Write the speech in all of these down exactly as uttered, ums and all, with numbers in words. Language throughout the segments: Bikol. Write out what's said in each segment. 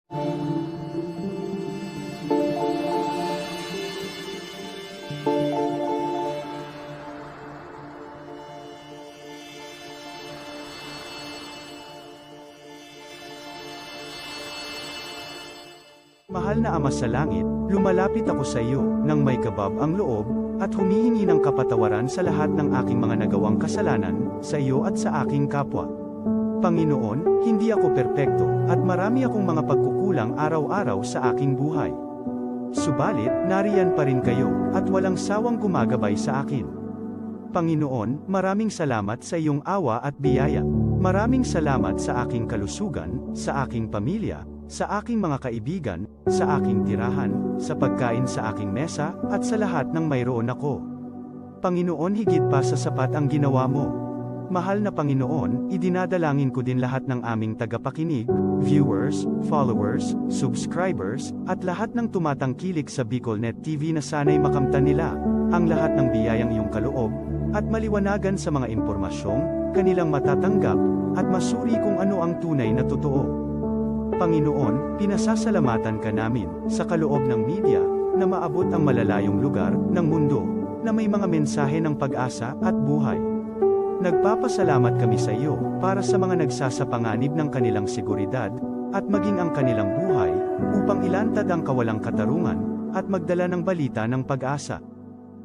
Mahal na Ama sa Langit, lumalapit ako sa iyo nang may kabab ang loob, at humihingi ng kapatawaran sa lahat ng aking mga nagawang kasalanan, sa iyo at sa aking kapwa. Panginoon, hindi ako perpekto, at marami akong mga pagkukulang araw-araw sa aking buhay. Subalit, nariyan pa rin kayo, at walang sawang gumagabay sa akin. Panginoon, maraming salamat sa iyong awa at biyaya. Maraming salamat sa aking kalusugan, sa aking pamilya, sa aking mga kaibigan, sa aking tirahan, sa pagkain sa aking mesa, at sa lahat ng mayroon ako. Panginoon, higit pa sa sapat ang ginawa mo. Mahal na Panginoon, idinadalangin ko din lahat ng aming tagapakinig, viewers, followers, subscribers, at lahat ng tumatangkilik sa BicolNet T V na sana'y makamtan nila ang lahat ng biyayang iyong kaloob, at maliwanagan sa mga impormasyong kanilang matatanggap, at masuri kung ano ang tunay na totoo. Panginoon, pinasasalamatan ka namin sa kaloob ng media na maabot ang malalayong lugar ng mundo na may mga mensahe ng pag-asa at buhay. Nagpapasalamat kami sa iyo para sa mga nagsasapanganib ng kanilang seguridad at maging ang kanilang buhay upang ilantad ang kawalang katarungan at magdala ng balita ng pag-asa.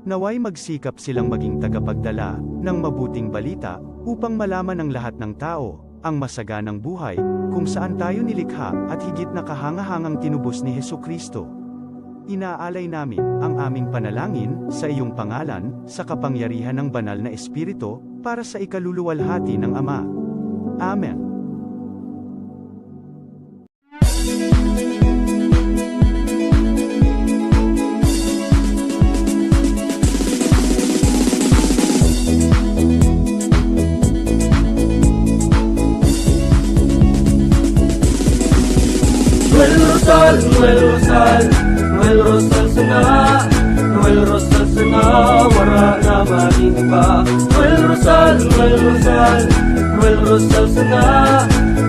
Naway magsikap silang maging tagapagdala ng mabuting balita upang malaman ng lahat ng tao ang masaganang buhay kung saan tayo nilikha at higit na kahangahangang tinubos ni Jesu-Cristo. Inaalay namin ang aming panalangin sa iyong pangalan, sa kapangyarihan ng Banal na Espiritu, para sa ikaluluwalhati ng Ama. Amen. Noel Rosal, Noel Rosal, Noel Rosal sana, Noel Rosal sana, wara na magin iba. Noel Rosal, Noel Rosal, Noel Rosal sana,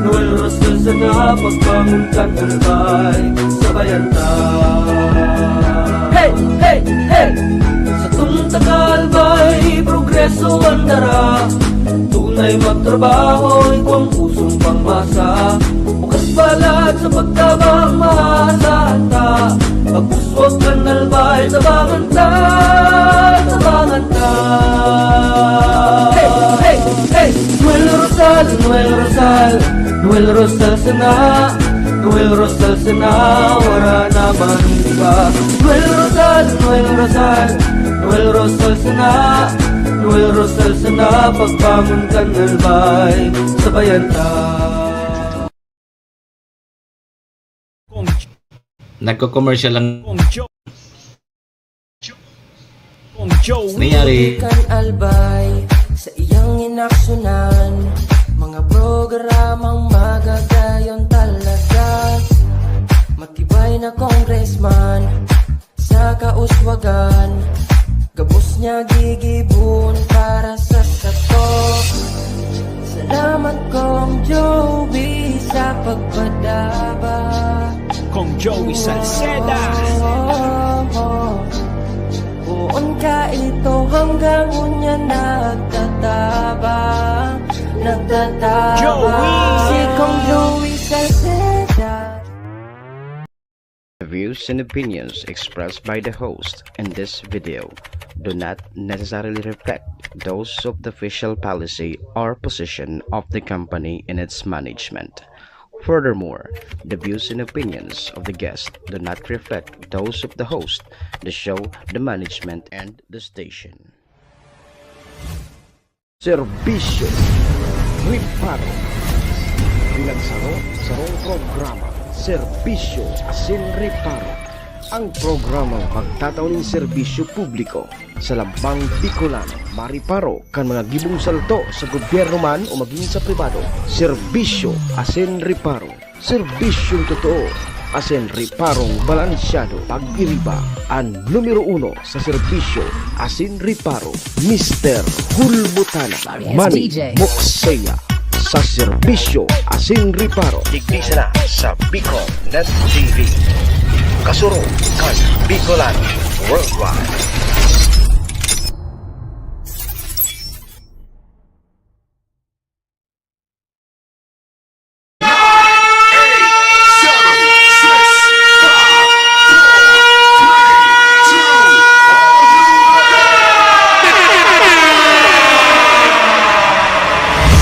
Noel Rosal sana, pagbangon kan Albay, sabayan ta. Hey! Hey! Hey! Satong taga Albay, progreso an dara. Tunay magtrabaho, igwang pusong pangmasa. Bukas balat sa pagtabang, maasahan ta. Pagpuswag kan Albay, tabangan ta, tabangan ta. Hey! Hey! Hey! Noel Rosal, Noel Rosal, Noel Rosal sana. Noel Rosal sana, wara na magin iba. Noel Rosal, Noel Rosal, Noel Rosal sana, Noel Rosal sana, pagbangon kan Albay, sabayan ta. Nagko-commercial lang. Nangyari. Kan Albay sa iyang inaksyonan, mga programang magagayon talaga. Matibay na congressman sa kauswagan, gabos niya gigibon para sa sato. Salamat, Kong Joey, sa pagpadaba. Kong Joey Salceda. Poon ka ito hanggang unya nagtatabang, nagtatabang. Joey! Si Kong Joey Salceda. The views and opinions expressed by the host in this video do not necessarily reflect those of the official policy or position of the company and its management. Furthermore, the views and opinions of the guest do not reflect those of the host, the show, the management, and the station. Serbisyo Reparo. Bilang saro, sarong programa, Serbisyo asin Reparo. Ang programang magtatao nin serbisyo publiko sa lambang Bicolano, mareparo kan mga gibong salto sa gobyerno man o magin sa pribado. Serbisyo asin Reparo. Serbisyong totoo asin reparong balansyado. Pag-iriba, an numero uno sa serbisyo asin reparo, Mister Hulbutana, Manny Mokseya. sa serbisyo asin reparo. Digdi sana sa Bicol Net T V. Kasurog kan Bicolan Worldwide.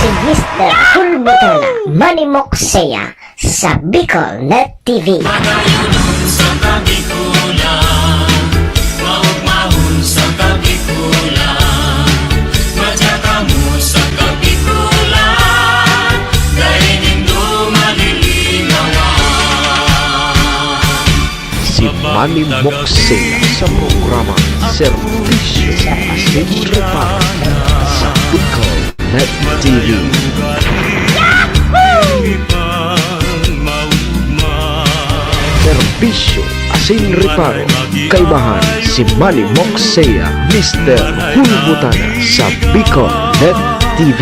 Si Mister Hulbutana, Manny Moksea, sa Bicol Net T V. Magayunon sa Kabikulan, maugmahon sa Kabikulan, madya kamo sa Kabikulan, dai nindo malilinawan. Si Manny Moksea sa programa Serbisyo asin Reparo sa Bicol Net T V. Serbisyo asin reparo, kaibahan si Manny Moksea, Mister Hulbutana sa Bicol Net T V.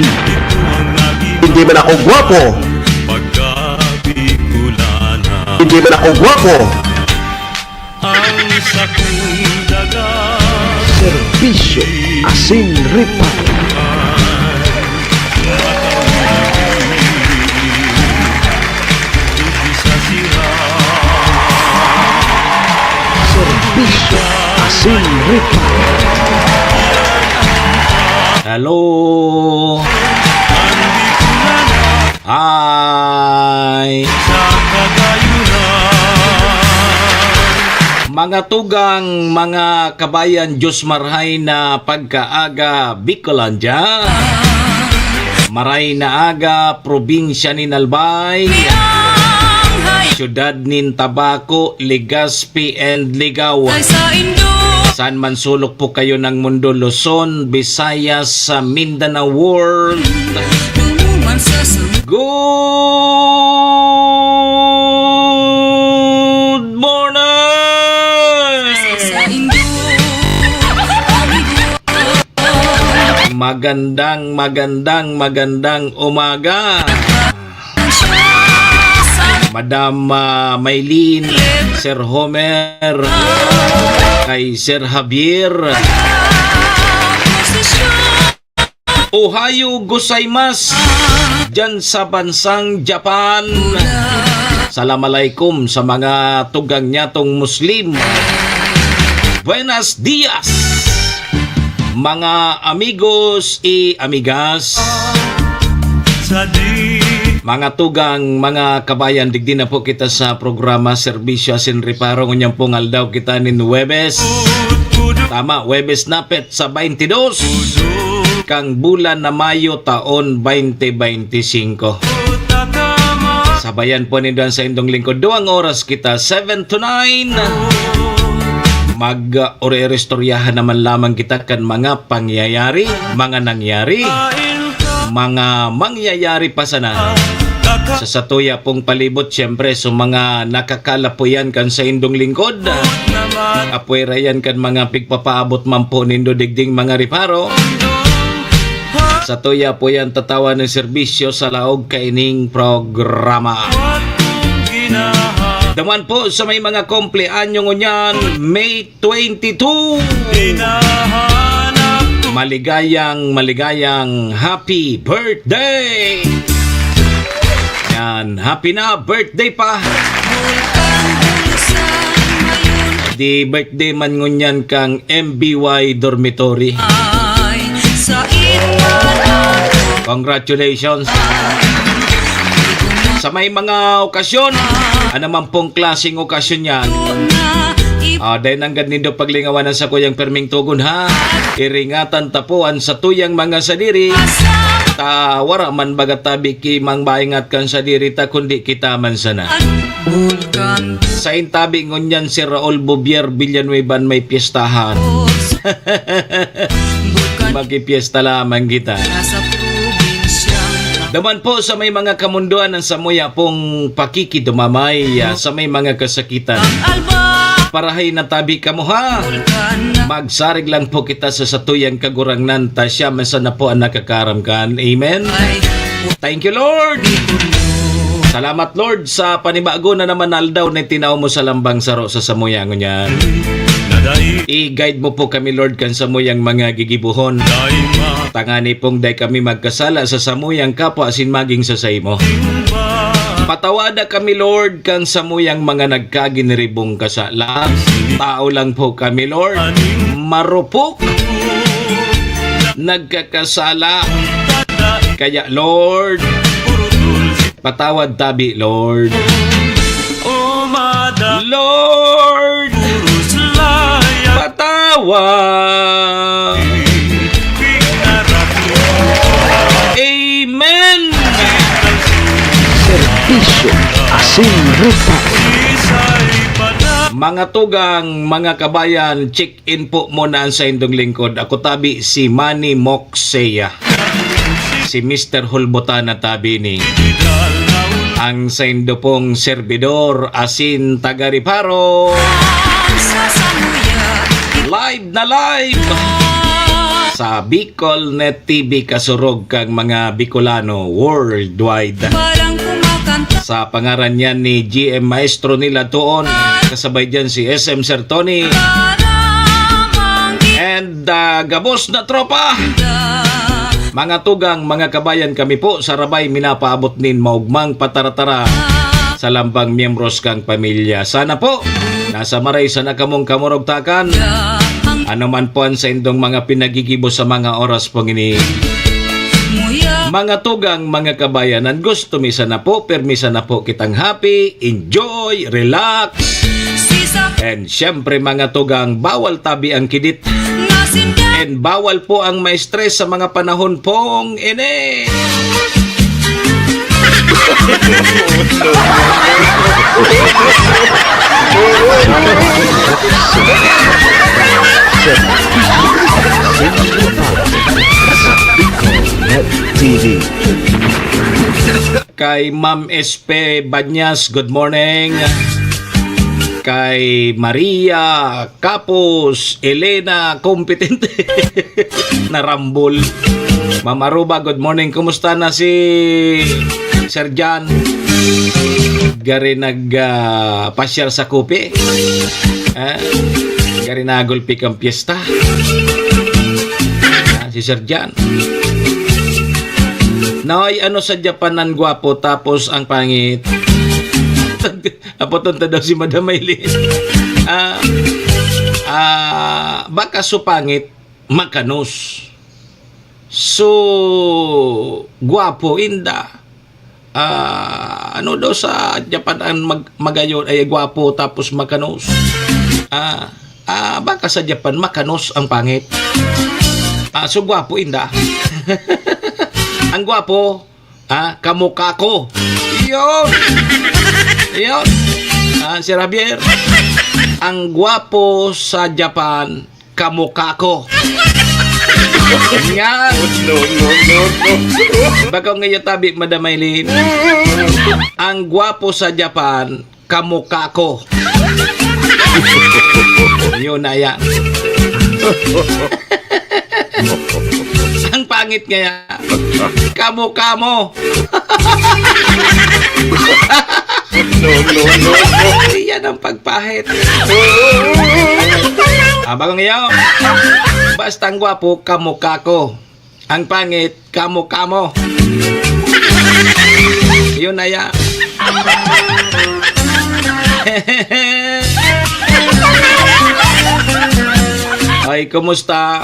Hindi man ako gwapo. Hindi man ako gwapo. Ang sakong daga. Serbisyo asin reparo. Sa sira. Serbisyo asin reparo. Hello. Hi! Mga tugang, mga kabayan, Diyos marhay na pagkaaga, Bicolandia. Maray na aga, probinsya nin Albay, syudad nin Tabaco, Legazpi and Ligao. Saan man sulok po kayo ng mundo, Luzon, Visayas, sa Mindanao World. Good morning! Magandang, magandang, magandang umaga. Madam, ah, Maylene, Sir Homer, kay Sir Javier. Ohayo gozaimasu, dyan sa bansang Japan. Salam alaikum sa mga tugang nyatong Muslim. Buenos dias, mga amigos y amigas. Mga tugang, mga kabayan, digdi na po kita sa programa Serbisyo asin Reparo. Ngunyan pong aldaw kita nin Huwebes. Tama, Huwebes na, petsa baynte dos kan bulan na Mayo, taon baynte baynte singko. Sabayan po nindo an saindong lingkod. Duwang oras kita, seven to nine. Mag, uh, ori-iristoryahan naman lamang kita kan mga pangyayari, mga nangyari, mga mangyayari pa sana sa satuya pong palibot. Siyempre, sa mga nakakalapo yan kan saindong lingkod, apwera yan kan mga pigpapaabot man po nindo digding mga reparo. Satuya po yan tatawan ng serbisyo sa laog kaining programa. Duman po sa may mga kumpleanyo ngunyan, May twenty-two. Maligayang, maligayang happy birthday! Yan, happy na birthday pa! Di birthday man ngunyan kang M B Y Dormitory. Congratulations. Sa may mga okasyon, ano man pong klaseng okasyon yan, ah, dai nanggad nindo paglingawan an sakuyang perming togon, ha. Iringatan ta po an satuyang mga sadiri. Ta wara man baga tabi ki mangmaingat kan sadiri ta, kundi kita man sana. Sain tabi ngunyan si Raul Bobier Villanueva an may pyestahan. Magpipyesta lamang kita. Duman po sa may mga kamundoan an samuya pong pakikidumamay, ah, sa may mga kasakitan. Parahay na tabi kamo, ha? Magsarig lang po kita sa satuyang Kagurangnan, ta siya man sana po an nakakaaram kan. Amen? Thank you, Lord. Salamat, Lord, sa panibago na naman na aldaw na itinao mo sa lambang saro sa samuya ngunyan. I-guide mo po kami, Lord, kan samuyang mga gigibohon. Tangani pong dai kami magkasala sa samuyang kapwa asin magin sa saimo. Patawada kami, Lord, kan samuyang mga nagkaginiribong kasala. Tao lang po kami, Lord. Marupok. Nagkakasala. Kaya, Lord, patawad tabi, Lord. Lord, patawad. Amen. Serbisyo asin rupa. Mga tugang, mga kabayan, check-in po muna ang saindong lingkod. Ako tabi si Manny Moxeya. Si Mister Hulbotana tabi ni ang saindo pong serbidor asin taga Riparo. Live na live sa Bicol Net T V, kasurog kang mga Bicolano worldwide. Sa pangaran niyan ni G M Maestro nila Tuon, kasabay diyan si S M Sir Tony. And, ah, gabos na tropa! Mga tugang, mga kabayan kami po, sarabay minapaabot nin maugmang pataratara sa lambang miyembros kang pamilya. Sana po, nasa maray sana kamong kamurugtakan. Ano man po ang saindong mga pinagigibo sa mga oras pong ini. Mga tugang, mga kabayanan, gusto mi sana po, permi sana po kitang happy, enjoy, relax. And syempre, mga tugang, bawal tabi ang kidit. And bawal po ang ma-stress sa mga panahon pong ini. Bicol Net T V. Kay Ma'am S P Banyas, good morning. Kay Maria Capos, Elena Competente, narambol. Ma'am Aruba, good morning. Kumusta na si Sir John? Gari nag, ah, pasyal sa Kupi. Ah, gari nagulpi kang piyesta. Ah, si Sir John. Noy, ano sa Japan ang gwapo tapos ang pangit? Apoton ta daw si Madam Maylin. Ah, ah, baka so pangit, makanos. So, gwapo, inda. Ah, ano daw sa Japan ang mag-, magayon ay gwapo tapos makanos? Ah, ah, baka sa Japan makanos ang pangit. Ah, so gwapo, inda. Ang gwapo, ah, kamukha ko. Yun. Yun. Ah, Sir Javier, ang gwapo sa Japan, kamukha ko. Yan. No, no, no, no. Baka ngayon tabi, Madam Maylin. Ang gwapo sa Japan, kamukha ko. Yun na yan. Ang pangit kaya, kamukha mo. No, no, no, no. Yan ang pagpahit. Abang ngayon. Basta ang gwapo, kamukha ko. Ang pangit, kamo-kamo. Yun na yan. Ay, kumusta?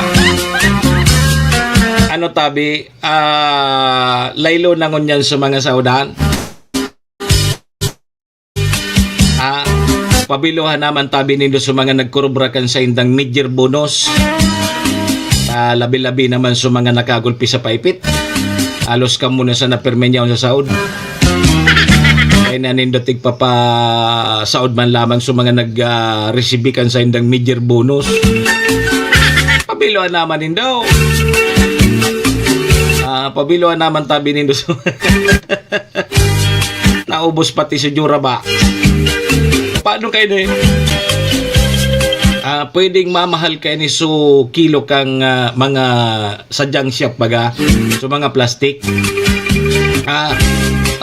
Ano tabi? Ah, laylo na ngunyan sa mga saudan? Ah, pabilohan naman tabi nindo sa mga nagkurubra kan saindang major bonus. Ah, labi-labi naman sa mga nakagulpi sa paipit. Alos kamo na sana permenyaw sa saod. Kaya na nindo tigpapasaod man lamang sa mga nag, ah, resibi kan saindang major bonus. Pabilohan naman nindo. Ah, pabilohan naman tabi nindo sa Naubos pati si Jura ba? Paano kayo ni? Ah, pwedeng mamahal kayo ni so kilo kang, ah, mga sadyang siyap baga. So mga plastic. Ah,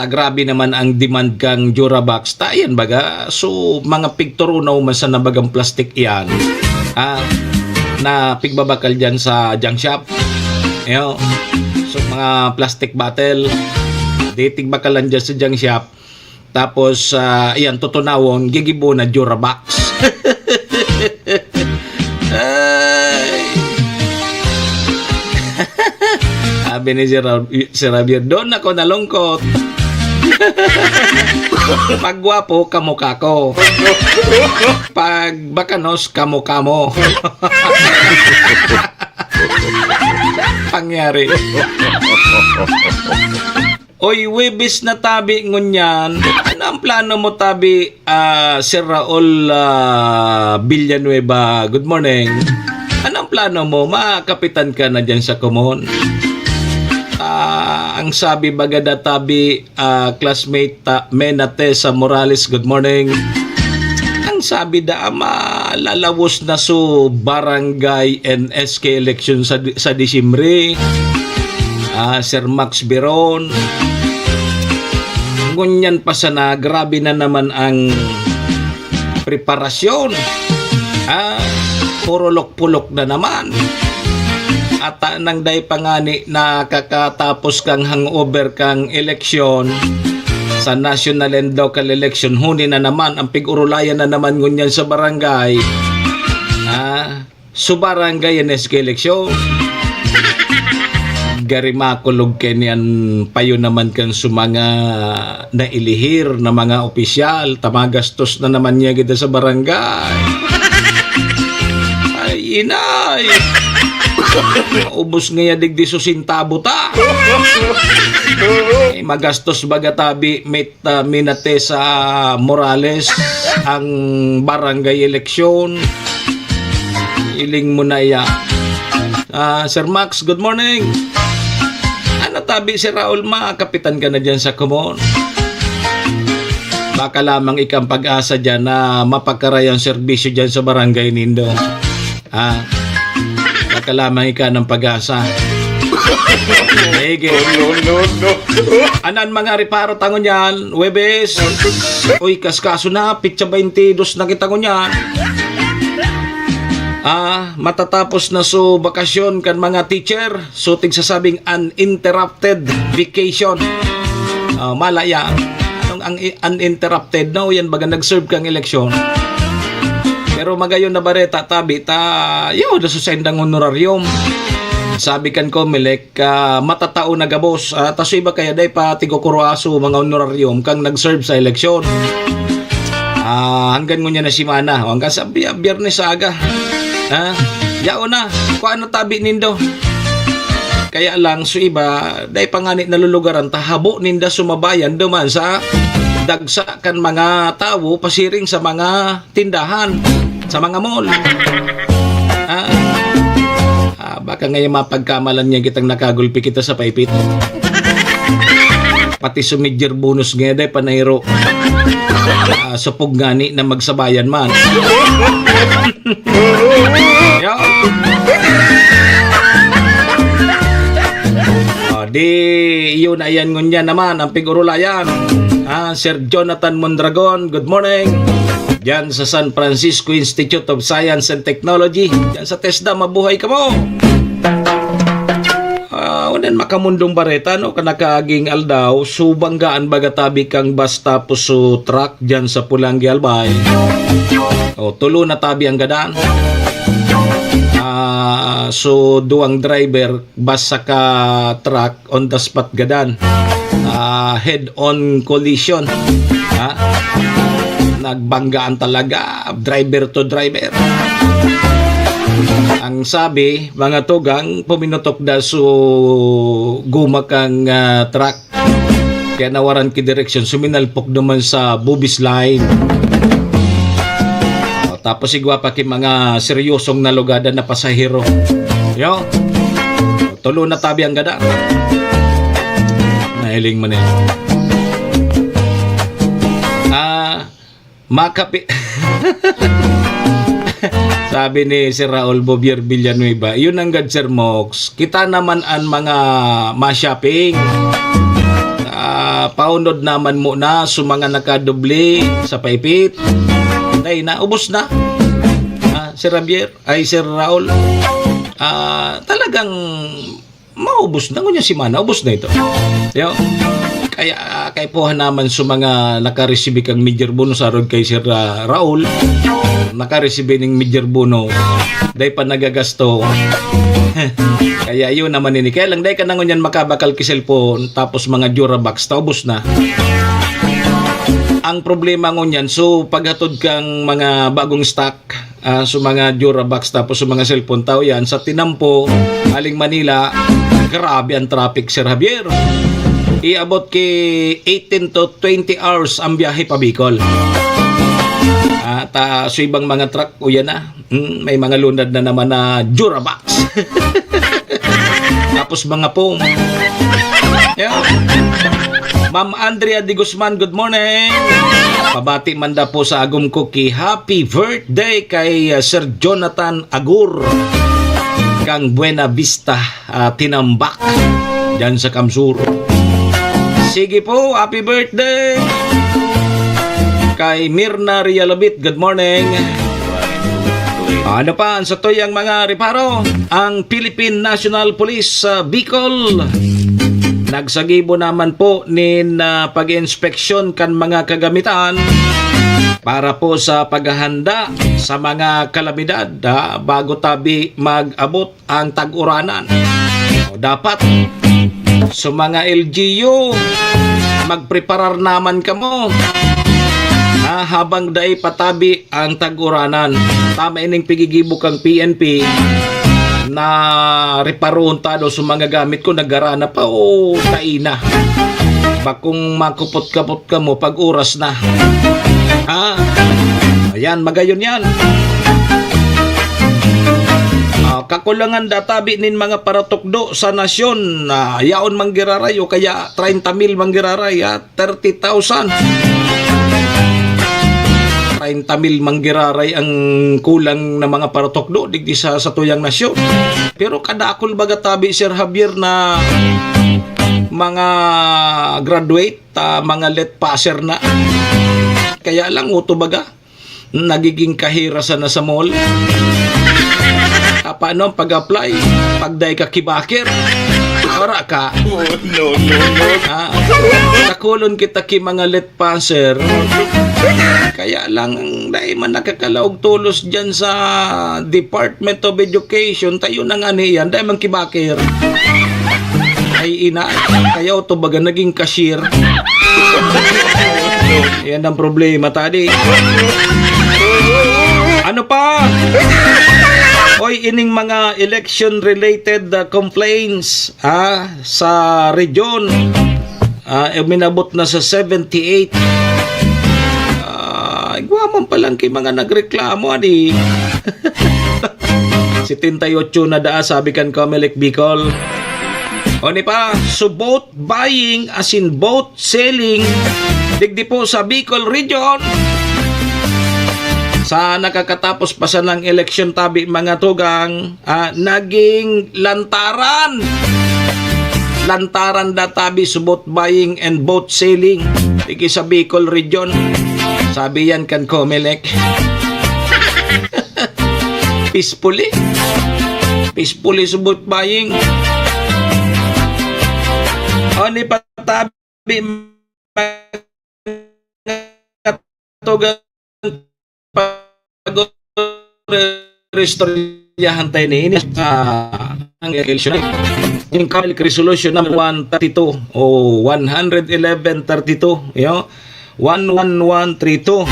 ta grabe naman ang demand kang Durabox. Ta iyan baga, so mga pigturunaw man sana bagang plastik iyan. Ah, na pigbabakal diyan sa junk shop. Iyo. So mga plastic bottle, di tigbakalan diyan sa junk shop. Tapos, ah, iyan, tutunawon, gigibo na Durabox. Ay. Sabi ni Sir Ra-, Sir Javier, "Doon ako nalungkot." Pag gwapo, kamukha ko. Pag bakanos, kamukha mo. Pangyari. Oy, Huwebes na tabi ngunyan. Ano ang plano mo tabi, ah, Sir Raul, ah, Villanueva? Good morning. Ano ang plano mo? Makapitan ka na diyan sa komon. Ah, ang sabi baga da tabi, ah, classmate ta, Mena Tessa Morales, good morning. Ang sabi da, malalawos na so barangay and S K election sa, sa Disyembre. Ah, Sir Max Biron. Ngunyan pa sana, grabe na naman ang preparasyon. Ah, purulok-pulok na naman. Ata nang dai pa ngani nakakatapos kang hangover kang eleksyon sa national and local election, huni na naman ang pig-urulayan na naman ngunyan sa barangay. Ah, so barangay and S K eleksyon. Gari makulog kay niyan payo naman kan sa mga nailihir na mga opisyal, ta magastos na naman niya kita sa barangay. Ay, inay! Ubos ngaya digdi so sintabo ta. Ay, magastos baga tabi, met, ah, Mena Tessa Morales, ang barangay eleksyon. Iling mo na iya. Ah, Sir Max, good morning. Ano tabi, Sir Raul, makapitan ka na diyan sa komon? Baka lamang ika an pag-asa diyan na mapagkaray an serbisyo diyan sa barangay nindo. Ah, baka lamang ika an pag-asa. Sige. No, no, no, no. Anan mga reparo ta ngunyan, Huwebes. Uy, kaskaso na, pitsa baynte dos na kita ngunyan. Ah, matatapos na so bakasyon kan mga teacher. So, tigsasabing uninterrupted vacation. Ah, mala yan. Anong ang i-, uninterrupted? No, yan baga nag-serve kang eleksyon. Pero magayon na bareta, tabi ta, yo, da so saindang honorarium. Sabi kan Comelec, ka matatao na gabos. Ah, ta so iba kaya dai pa tigukuraso mga honorarium kang nag-serve sa eleksyon. Ah, hanggan ngunyan na semana, o hanggan sa Bi-, Biyernes sa aga. Ha? Yaon na, kua na tabi nindo. Kaya lang, so iba, dai pa ngani nalulugaran ta, habo ninda sumabayan duman sa dagsa kan mga tawo pasiring sa mga tindahan, sa mga mall. Ah, ah, baka ngayon mapagkamalan niya kitang nakagulpi kita sa paipit. Pati si Major Bonus ngayon, dai pa nairo. Ah, supog ngani na magsabayan man. Yo. O, di, yun na yan ngunyan naman, ang pig-urulayan. Ah, Sir Jonathan Mondragon, good morning. Diyan sa San Francisco Institute of Science and Technology. Diyan sa TESDA, mabuhay kamo. Ah, unan makamundong bareta, no, kan nakaaging aldaw, so banggaan baga tabi kang bus tapos so truck diyan sa Pulang Albay. O, tulo na tabi ang gadan. Ah, so duwang driver, bus saka truck, on the spot gadan. Ah, head-on collision. Ha? Nagbanggaan talaga, driver to driver. Ang sabi, mga tugang, puminutok da so guma kang, ah, truck. Kaya nawaran ki direksyon, suminalpok naman sa bobis line. O, tapos igwa pa ki mga seryosong nalugadan na pasahero. Yo. Tulo na tabi ang gada. Nahiling man eh. Ah, makapi-, sabi ni Sir Raul Bobier Villanueva, "Yun ang gad, Sir Mox. Kita naman ang mga ma-shopping." ah, paunod naman muna sa mga nakadubli sa paipit. Dai na, ubos na. Ah, Sir Javier, ay, Sir Raul. Ah, talagang maubos na. Ngunyan semana, ubos na ito. Yo. Kaya, ah, kaipuhan naman sa mga nakaresibi kang Major Bono, sarod kay Sir, ah, Raul, nakaresibi ning Major Bono, dai pa nagagasto. Kaya yun naman ini. Kaya lang, dai ka na ngunyan makabakal ki cellphone, tapos mga Durabox, ta ubos na. Ang problema ngunyan, so, paghatod kang mga bagong stock, ah, sa mga Durabox, tapos sa mga cellphone, tao yan, sa tinampo, aling Manila, grabe ang traffic, Sir Javier. Iabot ki eighteen to twenty hours ang biyahe pa Bicol. Ah, ta, so ibang mga truck, uyan na. Hmm, may mga lunad na naman na Durabox. Tapos mga pong. Yeah. Ma'am Andrea de Guzman, good morning. Pabati man da po sa agom ko ki happy birthday kay, uh, Sir Jonathan Agur kang Buena Vista, uh, Tinambac, dyan sa Kamsur. Sige po, happy birthday kay Mirna Realabit. Good morning. Ano pa ang satuyang mga reparo? Ang Philippine National Police sa Bicol nagsagibo naman po nin, ah, pag-inspeksyon kan mga kagamitan para po sa paghahanda sa mga kalamidad, ah, bago tabi mag-abot ang tag-uranan. O, dapat, so, mga L G U, magpreparar naman kamo, ha, habang dai patabi ang tag-uranan. Tama ining pigigibo kang P N P na reparohon ta daw sa mga gamit ko, nagara na pa o taina. Bakong makupot-kapot kamo pag oras na. Ha? Ayan, magayon yan. Ah, kakulangan databi nin mga paratukdo sa nasyon na yaon manggiraray o kaya treinta mil manggiraray, ha? Thirty thousand. Treinta mil manggiraray ang kulang na mga paratukdo digdi sa satuyang nasyon. Pero kadakul baga tabi, Sir Javier, na mga graduate, ah, mga let passer na. Kaya lang, uto baga, nagiging kahirasan na sa mall. Ah, paano ang pag-apply? Pag dai ka kibaker, wara ka. Oh, no, no, no. Ah, dakulon kita ki mga let passer. Kaya lang, dai man nakakalaog tolos dyan sa Department of Education, tayo na nga niyan, dai man kibaker. Ay, ina, kaya uto baga naging cashier. Yan ang problema, tadi. Ano pa? Oy, ining mga election-related, ah, complaints, ah, sa region, ah, uminabot na sa seventy-eight. Ah, igwa man palang ki mga nagreklamo, ani. Setenta y ocho na daa, sabi kan Comelec Bicol. O ni pa, so vote buying, as in vote selling, digdi po sa Bicol Region. Sa nakakatapos pa sanang eleksyon tabi, mga tugang, ah, naging lantaran. Lantaran da tabi sa vote buying and vote selling. Digdi sa Bicol Region. Sabi yan kan Comelec. Peacefully. Peacefully sa vote buying. O ni patabi, mga tugang, pag-, istoryahan tayo ni ini sa ang election. Yung Comelec Resolution number one thirty-two o one hundred eleven thirty-two, yo. One one one three two.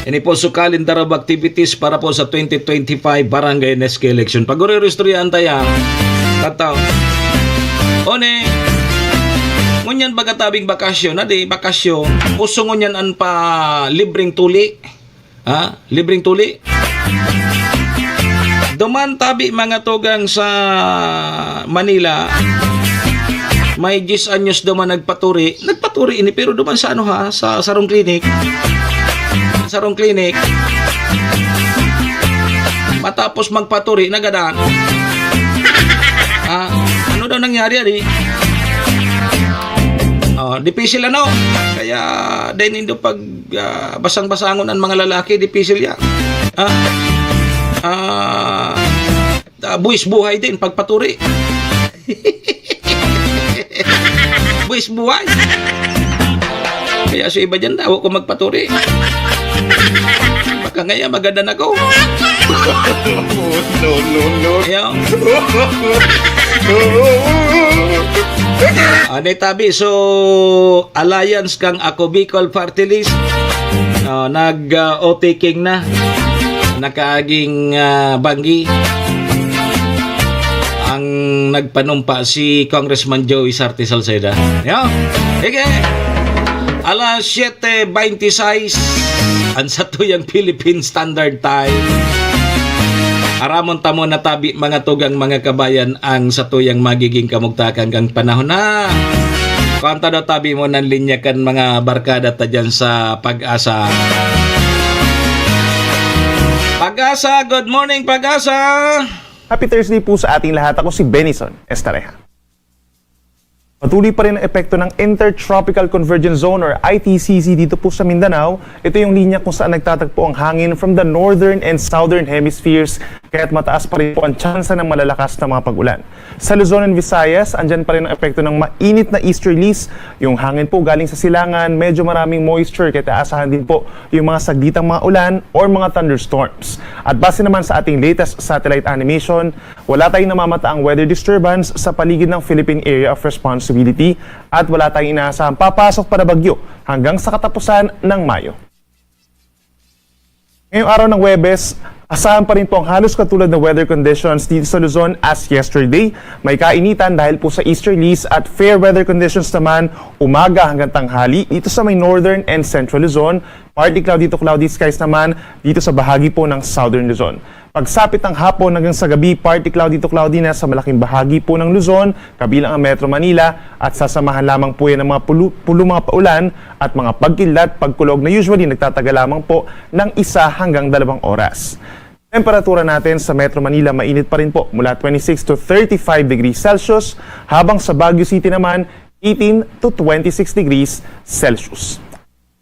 Ini po so calendar of activities para po sa twenty twenty-five Barangay N S K election. Pag-uri-uri istoryahan tayo, ah. Tataw. One, ngunyan baga tabing bakasyon, adi, bakasyon. Uso ngunyan an pa libreng tuli. Ha? Libreng tuli. Duman tabi, mga tugang, sa Manila, may diyes anyos duman nagpaturi. Nagpaturi ini, pero duman sa ano, ha? Sa sarong klinik. Sarong klinik. Matapos magpaturi, nagadan. Ha? Ano daw nangyari, adi? Oh, dipisil ano? Kaya dai nindo pag, ah, basang-basangon an mga lalaki, dipisil ya. Ah, ah, ah, buwis buhay din pagpaturi. Buwis buhay. Kaya sa iba dyan, daw ko magpaturi. Baka ngayon, maganda na ko. No, no, no. Ayaw. Ano tabi? So, alliance kang Ako Bicol Party List. Oh, nag, ah, O T King na. Nakaaging, ah, banggi ang nagpanumpa si Congressman Joey Sarte Salceda. Yo, sige. Alas siyete veintiseis, ang satuyang Philippine Standard Time. Aramon ta mo na tabi, mga tugang, mga kabayan, ang satuyang magiging kamugtakan kang panahon na. Kuwanta daw tabi mo ng linya kan mga barkada ta dyan sa Pag-asa. Pag-asa, good morning, Pag-asa! Happy Thursday po sa ating lahat. Ako si Benison Estareja. Patuloy pa rin ang epekto ng Intertropical Convergence Zone or I T C Z dito po sa Mindanao. Ito yung linya kung saan nagtatagpo ang hangin from the northern and southern hemispheres, kaya't mataas pa rin po ang tsansa ng malalakas na mga pag-ulan. Sa Luzon and Visayas, andyan pa rin ang epekto ng mainit na easterlies. Yung hangin po galing sa silangan, medyo maraming moisture, kaya aasahan din po yung mga sagditang mga ulan or mga thunderstorms. At base naman sa ating latest satellite animation, wala tayong namamataang weather disturbance sa paligid ng Philippine Area of Responsibility at wala tayong inaasahang papasok pa na bagyo hanggang sa katapusan ng Mayo. Ngayong araw ng Huwebes, asahan pa rin po ang halos katulad na weather conditions dito sa Luzon as yesterday. May kainitan dahil po sa easterlies at fair weather conditions naman umaga hanggang tanghali dito sa may northern and central Luzon. Partly cloudy to cloudy skies naman dito sa bahagi po ng southern Luzon. Pagsapit ng hapon hanggang sa gabi, partly cloudy to cloudy na sa malaking bahagi po ng Luzon, kabilang ang Metro Manila, at sasamahan lamang po yan ng mga pulo, pulo mga paulan at mga pagkidlat, pagkulog na usually nagtatagal lamang po ng isa hanggang dalawang oras. Temperatura natin sa Metro Manila, mainit pa rin po, mula twenty-six to thirty-five degrees Celsius, habang sa Baguio City naman, eighteen to twenty-six degrees Celsius.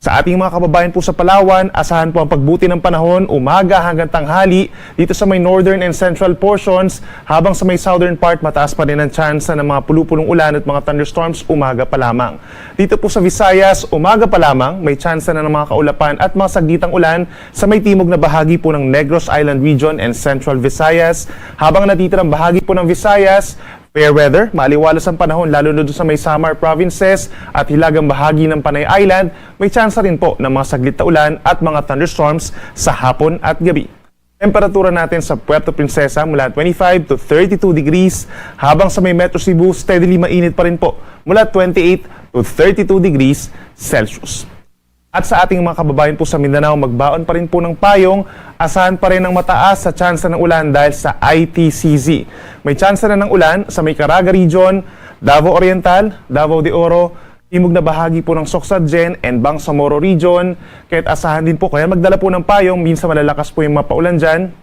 Sa ating mga kababayan po sa Palawan, asahan po ang pagbuti ng panahon umaga hanggang tanghali dito sa may northern and central portions, habang sa may southern part, mataas pa rin ang tsansa ng mga pulupulong ulan at mga thunderstorms umaga pa lamang. Dito po sa Visayas, umaga pa lamang, may tsansa na ng mga kaulapan at mga sagditang ulan sa may timog na bahagi po ng Negros Island Region and Central Visayas, habang natitirang bahagi po ng Visayas, fair weather, maliwalas ang panahon lalo na doon sa may Samar provinces at hilagang bahagi ng Panay Island, may tsansa rin po ng mga saglit na ulan at mga thunderstorms sa hapon at gabi. Temperatura natin sa Puerto Princesa mula twenty-five to thirty-two degrees, habang sa may Metro Cebu, steadily mainit pa rin po mula twenty-eight to thirty-two degrees Celsius. At sa ating mga kababayan po sa Mindanao, magbaon pa rin po ng payong, asahan pa rin ang mataas sa tsansa ng ulan dahil sa I T C Z. May tsansa na ng ulan sa may Caraga Region, Davao Oriental, Davao de Oro, timog na bahagi po ng Socsadgen and Bangsamoro Region. Kaya't asahan din po, kaya magdala po ng payong, minsan malalakas po yung mga paulan dyan.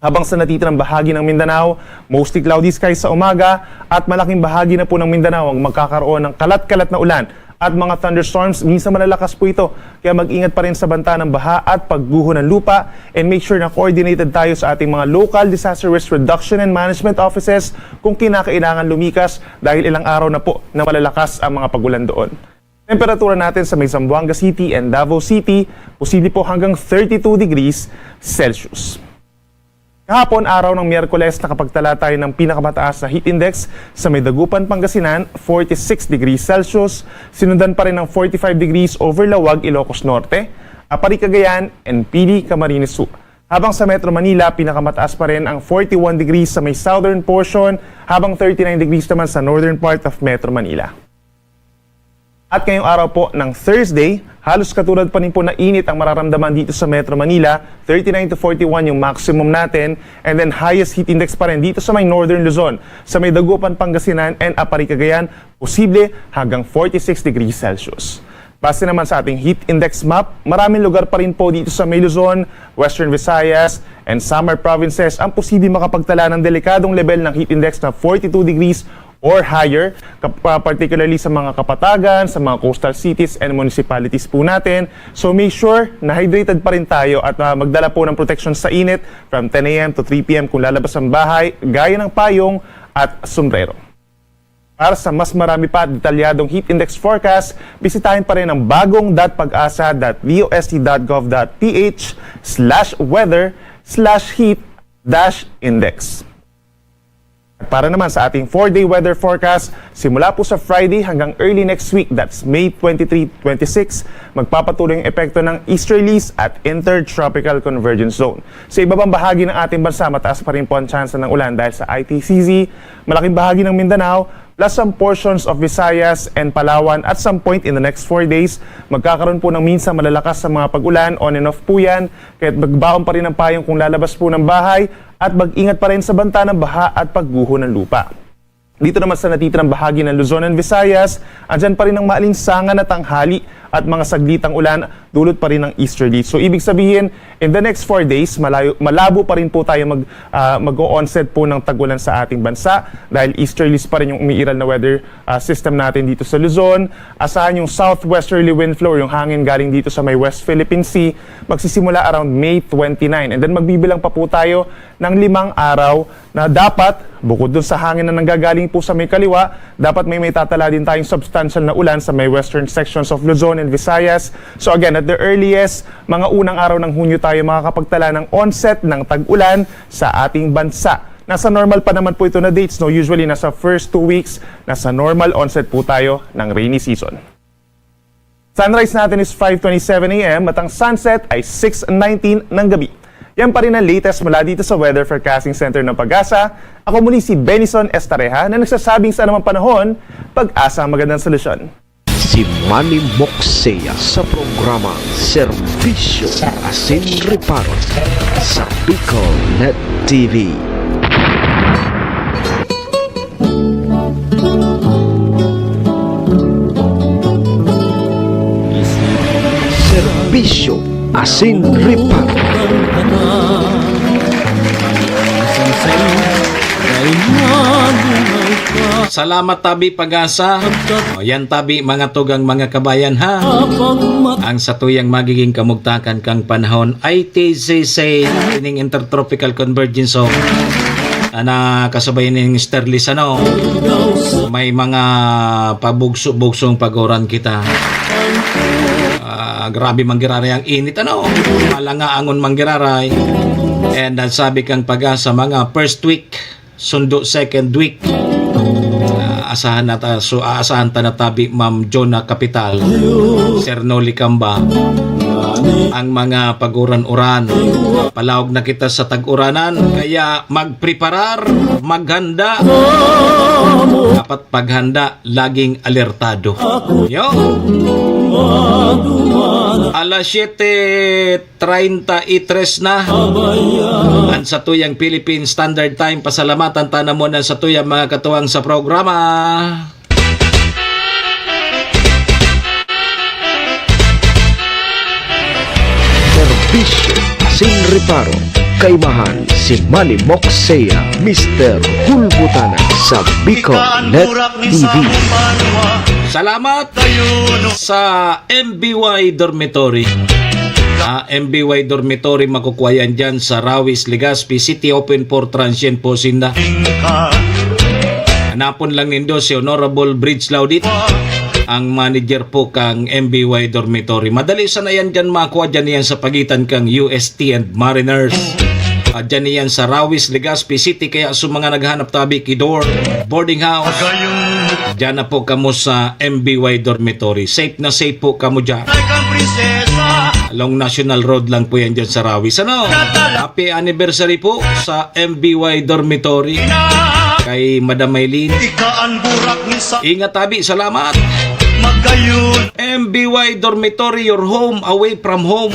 Habang sa natitirang bahagi ng Mindanao, mostly cloudy skies sa umaga at malaking bahagi na po ng Mindanao ang magkakaroon ng kalat-kalat na ulan at mga thunderstorms. Minsan malalakas po ito, kaya mag-ingat pa rin sa banta ng baha at pagguho ng lupa, and make sure na coordinated tayo sa ating mga local disaster risk reduction and management offices kung kinakailangan lumikas dahil ilang araw na po na malalakas ang mga pagulan doon. Temperatura natin sa may Zamboanga City and Davao City, posible po hanggang thirty-two degrees Celsius. Kahapon, araw ng Miyerkules, nakapagtala tayo ng pinakamataas na heat index sa may Dagupan, Pangasinan, forty-six degrees Celsius, sinundan pa rin ng forty-five degrees over Laoag, Ilocos Norte, Aparri, Cagayan, and Pili, Camarines Sur. Habang sa Metro Manila, pinakamataas pa rin ang forty-one degrees sa may southern portion, habang thirty-nine degrees naman sa northern part of Metro Manila. At ngayong araw po ng Thursday, halos katulad pa rin po na init ang mararamdaman dito sa Metro Manila, thirty-nine to forty-one yung maximum natin, and then highest heat index pa rin dito sa may Northern Luzon, sa may Dagupan, Pangasinan, and Aparri, Cagayan, posible hanggang forty-six degrees Celsius. Base naman sa ating heat index map, maraming lugar pa rin po dito sa may Luzon, Western Visayas, and Samar provinces ang posible makapagtala ng delikadong level ng heat index na forty-two degrees or higher, kap-, ah, particularly sa mga kapatagan, sa mga coastal cities and municipalities po natin. So make sure na hydrated pa rin tayo at, ah, magdala po ng protection sa init from ten a m to three p m kung lalabas ang bahay, gaya ng payong at sombrero. Para sa mas marami pa at detalyadong heat index forecast, bisitahin pa rin ang bagong dot pagasa dot V O S T dot gov dot P H slash weather slash heat dash index. At para naman sa ating four-day weather forecast, simula po sa Friday hanggang early next week, that's May twenty-three, twenty-six, magpapatuloy ang epekto ng easterlies at intertropical convergence zone. Sa iba pang bahagi ng ating bansa, mataas pa rin po ang tsansa ng ulan dahil sa I T C Z, malaking bahagi ng Mindanao, plus some portions of Visayas and Palawan. At some point in the next four days, magkakaroon po ng minsan malalakas sa mga pag-ulan, on and off po yan. Kaya't magbaon pa rin ang payong kung lalabas po ng bahay at mag-ingat pa rin sa banta ng baha at pagguho ng lupa. Dito naman sa natitirang bahagi ng Luzon and Visayas, andyan pa rin ang maalinsangan na tanghali at mga saglitang ulan, dulot pa rin ng easterly. So, ibig sabihin, in the next four days, malayo, malabo pa rin po tayo mag, ah, mag-o-onset po ng tag-ulan sa ating bansa dahil easterlies pa rin yung umiiral na weather, ah, system natin dito sa Luzon. Asahan yung southwesterly wind flow, yung hangin galing dito sa may West Philippine Sea, magsisimula around May twenty-nine. And then magbibilang pa po tayo ng limang araw na dapat, bukod dun sa hangin na nanggagaling po sa may kaliwa, dapat may maitatala din tayong substantial na ulan sa may western sections of Luzon and Visayas. So again, at the earliest, mga unang araw ng Hunyo tayo makakapagtala ng onset ng tag-ulan sa ating bansa. Nasa normal pa naman po ito na dates, no? Usually, nasa first two weeks, nasa normal onset po tayo ng rainy season. Sunrise natin is five twenty-seven a m at ang sunset ay six nineteen ng gabi. Yan pa rin ang latest mula dito sa Weather Forecasting Center ng Pag-asa. Ako muli si Benison Estareja na nagsasabing sa anumang panahon, Pag-asa ang magandang solusyon. Si Manny Moxea sa programa Serbisyo Asin Reparo sa Bicol Net T V. Serbisyo Asin Reparo. Salamat tabi Pag-asa. O, yan tabi, mga tugang, mga kabayan, ha. Ang satuyang magiging kamugtakan kang panahon, I T C C, ining Intertropical Convergence Zone, na kasabay ning Sterlis, ano, may mga pabugso-bugsong paguran kita. Ah, grabe manggiraray ang init, ano? Malangaangon manggiraray. And, ah, sabi kang Pag-asa, mga first week, sundo second week, ah, asahan na ta, so, aasahan ta na tabi, Ma'am Jonah Capital, Sir Noli Camba, ang mga paguran-uran. Palaog na kita sa tag-uranan, kaya magpreparar, maghanda. Dapat paghanda, laging alertado. Yo! Alas siyete treinta y tres na. An satuyang Philippine Standard Time, pasalamatan ta namon an satuyang mga katuwang sa programa. Serbisyo asin reparo, kaimahan si Manny Moxea, Mister Hulbutanan sa Bicol Net T V. Salamat sa M B Y Dormitory. Ah, M B Y Dormitory, makukuha yan dyan sa Rawis, Legazpi City, open for transient po sinda. Hanapon lang nindo si Honorable Bridge Laudit, ang manager po kang M B Y Dormitory. Madali sana yan dyan makuha dyan yan sa pagitan kang U S T and Mariners. Ah, dyan yan sa Rawis, Legazpi City. Kaya sa mga naghanap tabi ki dorm, boarding house, dyan na po kamo sa M B Y Dormitory. Safe na safe po kamo dyan. Along National Road lang po yan dyan sa Rawis. Ano? Happy anniversary po sa M B Y Dormitory kay Madam Maylene. Ingat tabi, salamat. M B Y Dormitory, your home away from home.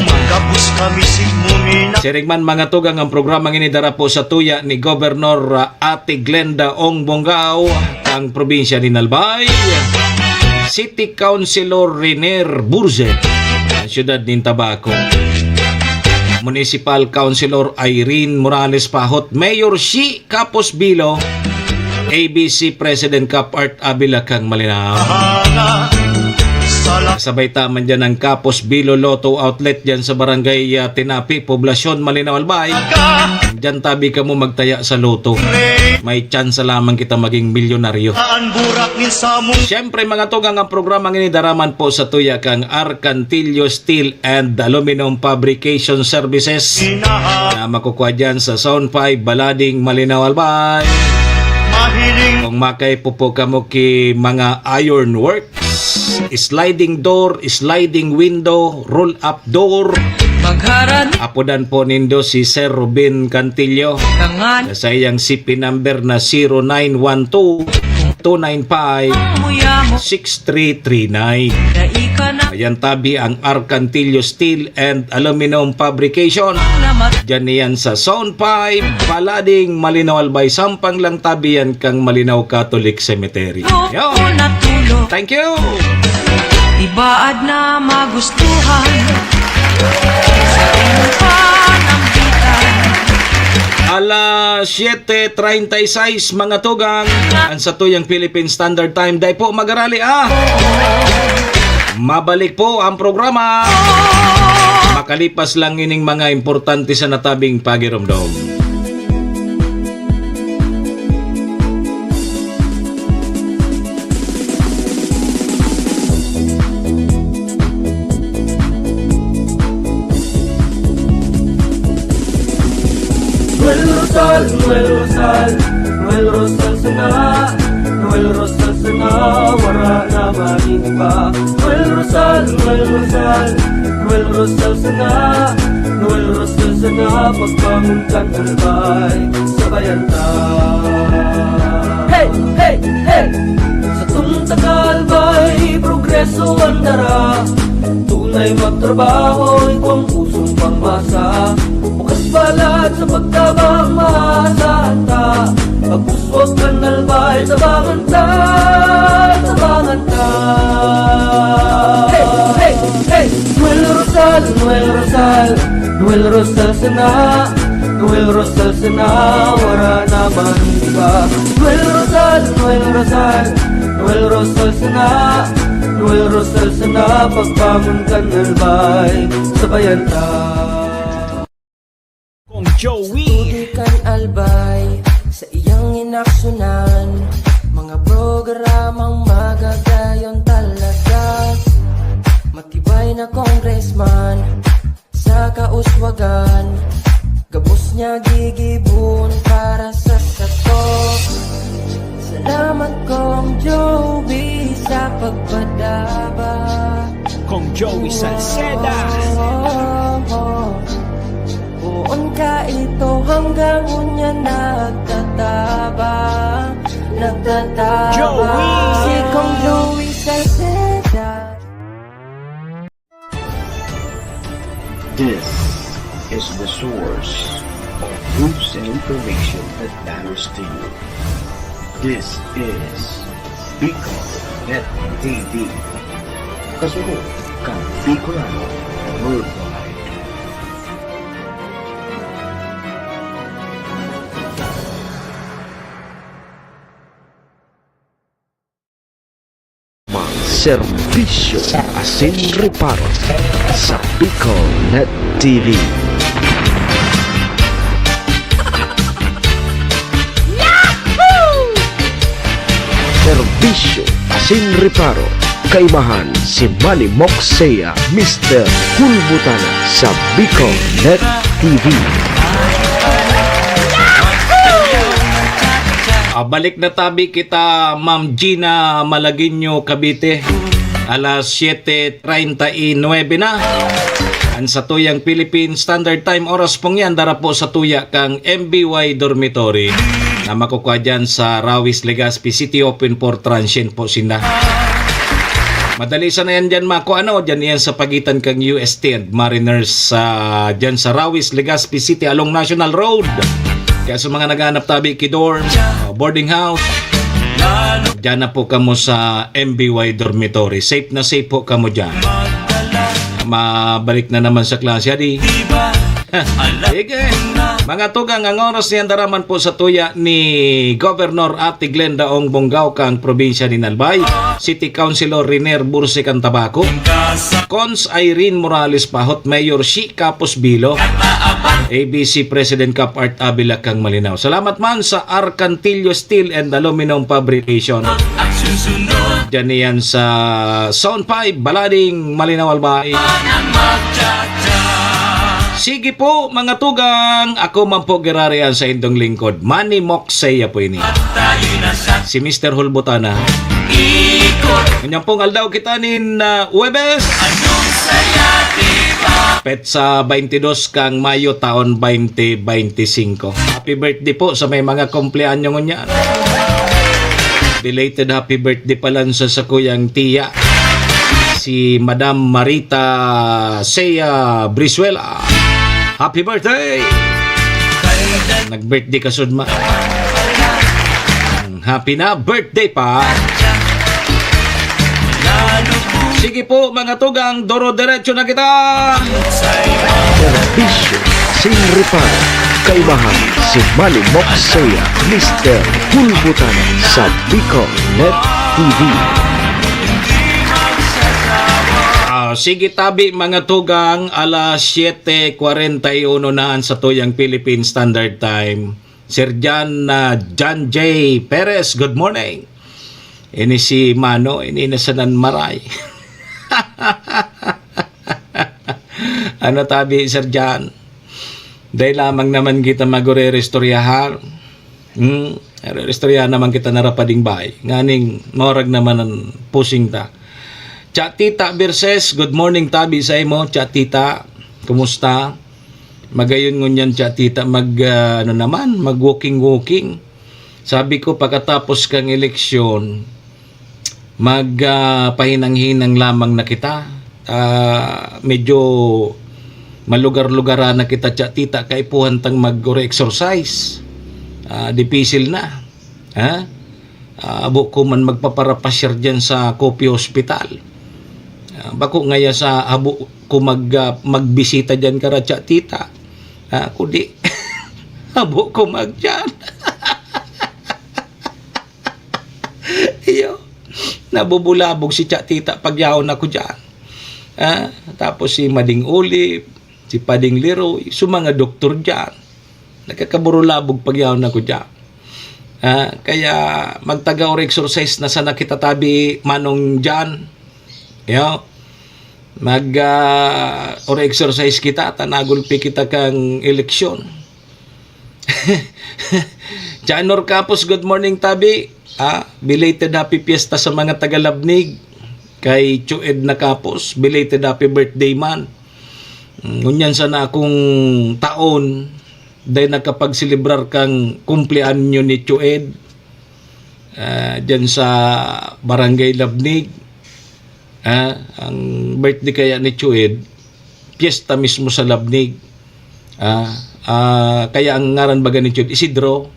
Siring man, mga tugang, ang programang ini dara po sa tuya ni Gobernador, ah, Ate Glenda Ong Bongao, ang probinsya ni Albay, City Councilor Renier Burze, ang siyudad nin Tabaco, Municipal Councilor Irene Morales Pahot, Mayor Shi Capos Bilo, A B C President Cap Art Avila kang Malinao. Sabay ta man dyan ang Kapos Bilo Lotto Outlet dyan sa Barangay, ah, Tinapi, Poblacion, Malinao, Albay. Dyan tabi kamo magtaya sa Lotto. May tsansa lamang kita maging milyonaryo. Siyempre, mga tugang, ang programang ini daraman po sa tuya kang Arcantillo Steel and Aluminum Fabrication Services na makukuha dyan sa Zone five, Balading, Malinao, Albay. Kung makaipo po kamo ki mga iron works, sliding door, sliding window, roll-up door, apodan po nindo si Sir Ruben Cantillo sa iyang C P number na zero nine one two, two nine five, six three three nine. Ayan tabi ang Arcantillo Steel and Aluminum Fabrication. Diyan niyan sa Zone five, Balading, Malinao, Albay. Sampang lang tabi yan kang Malinao Catholic Cemetery. Yo! Thank you! Ibaad na magustuhan sa imong panambitan. Alas siyete treinta y seis, mga tugang, ang satuyang Philippine Standard Time. Dai po magarali, ah! Mabalik po ang programa. Makalipas lang ining mga importante sa natabing pagiromdom. Noel Rosal, Noel Rosal, Noel Rosal sana, Noel Rosal sana, wara na maning iba. Noel Rosal, Noel Rosal, Noel Rosal sana, Noel Rosal sana, pagbangon kan Albay, sabayan ta. Hey, hey, hey! Satong taga Albay, progreso an dara. Tunay magtrabaho, igwang pusong pangmasa. Bukas palad sa pagtabang, maasahan ta. Pag-uswag kan Albay, tabangan ta, tabangan ta. Hey, hey, hey! Noel Rosal, Noel Rosal, Noel Rosal sana, Noel Rosal sana, wara na man iba. Noel Rosal, Noel Rosal, Noel Rosal sana, Noel Rosal sana, pagbangon kan Albay, sabayan ta. Kong Joey. Sa tubig kan Albay, sa iyang inaksunan, mga programang magagayon talaga. Matibay na congressman, sa kauswagan, gabos niya gigibon para sa sato. Salamat, Kong Joey, sa pagpadaba. Kong Joey Salceda. Oh, oh, oh. Poon ka ito hanggang unya nagtataba, nagtataba. Joey! Si Kong Joey Salceda. This is the source of news and information that matters to you. This is Bicol Net T V. Kasunod kan Bicolano Worldwide. Mga serbisyo asin reparo sa Bicol Net T V. Serbisyo asin reparo, kaimahan si Manny Moxea, Mister Kulbutana sa Bicol Net T V. Ah, balik na tabi kita, Ma'am Gina Malagueño, Cavite. Alas siyete treinta y nueve na. Ang satuyang Philippine Standard Time, oras pong yan, dara po sa tuya kang M B Y Dormitory na makukuha dyan sa Rawis, Legazpi City, open for transient po sinda. Madali sana yan dyan, Mako. Ano, dyan yan sa pagitan kang U S T and Mariners, ah, dyan sa Rawis, Legazpi City, along National Road. Kaya sa mga naghahanap tabi ki dorm, ah, boarding house, dyan na po kamo sa M B Y Dormitory. Safe na safe po kamo dyan. Mabalik na naman sa klase, adi. Sige. Mga tugang, ang oras niyan daraman po sa tuya ni Governor Ate Glenda Ong Bongao kang probinsya ni Albay, City Councilor Riner Bursi kang Tabaco, Cons Irene Morales Pahot, Mayor Shi Kapos Bilo, A B C President Cap Art Avila kang Malinao. Salamat man sa Arcantillo Steel and Aluminum Fabrication. Diyan niyan sa Zone five, Balading, Malinao, Albay. Sige po, mga tugang, ako man po girarian sa indong lingkod. Manny Moxeya po ini. Si Mister Hulbutana. Ganyan pong aldaw kita nin ah, Huwebes. Petsa twenty-two kang Mayo taon twenty twenty-five. Happy birthday po sa may mga kumpleanyo ngunyan. Belated happy birthday pala sa sakuyang tiya, si Madam Marita Sea Brizuela. Happy birthday! Nag-birthday ka, Sudma. Happy na birthday pa. Sige po, mga tugang, doro-diretso na kita. Serbisyo sin reparo. Kaibahan si Manny Moxeya, Mister Hulbutana sa Bicol Net T V. Ah, sige tabi, mga tugang, alas siete kwarenta y uno na an satuyang Philippine Standard Time. Sir John, ah, John J Perez, good morning. Ini si Mano, ini na sanan maray. Ano tabi, Sir John? Dai lamang naman kita magure-istoryahan. Hmm, istoryahan naman kita narapading bay. Nganing maurag naman ang pusing ta. Chatita versus, good morning tabi sa imo, Chatita. Kumusta? Magayon ngunyan, Chatita, mag, ah, ano naman, mag-walking-walking. Sabi ko, pagkatapos kang eleksyon, mag, ah, pahinang-hinang lamang na kita. Ah, medyo malugar-lugaran na kita, Chatita, kaipuhan tang mag-exercise. Ah, dipisil na. Ha? Ah, abo ko man magpaparapasyar diyan sa Kopyo Hospital. Ah, bako ngaya sa abo ko mag, ah, magbisita diyan kara Chatita. Ah, kundi, abo ko magdiyan. Iyo, nabubulabog si Chatita pag yaon ako diyan. Ah, tapos si Mading Ulip, si Pading Leroy, so mga doktor diyan. Nagkakaburulabog pag yaon ako diyan. Ah, kaya magtaga or exercise na sana kita tabi, Manong John. Yo. Mag, ah, or exercise kita, ta nagulpi kita kang eleksyon. Janor Capos, good morning, tabi. Ah, belated happy fiesta sa mga taga Labnig. Kay Chued na Capos, belated happy birthday man. Mm, ngunyan sana akong taon, dahil nakapagselebrar kang kumpleanyo ni Chued, ah, dyan sa Barangay Labnig. Ah, ang birthday kaya ni Chued, piyesta mismo sa Labnig. Ah, ah, kaya ang ngaran baga ni Chued, Isidro.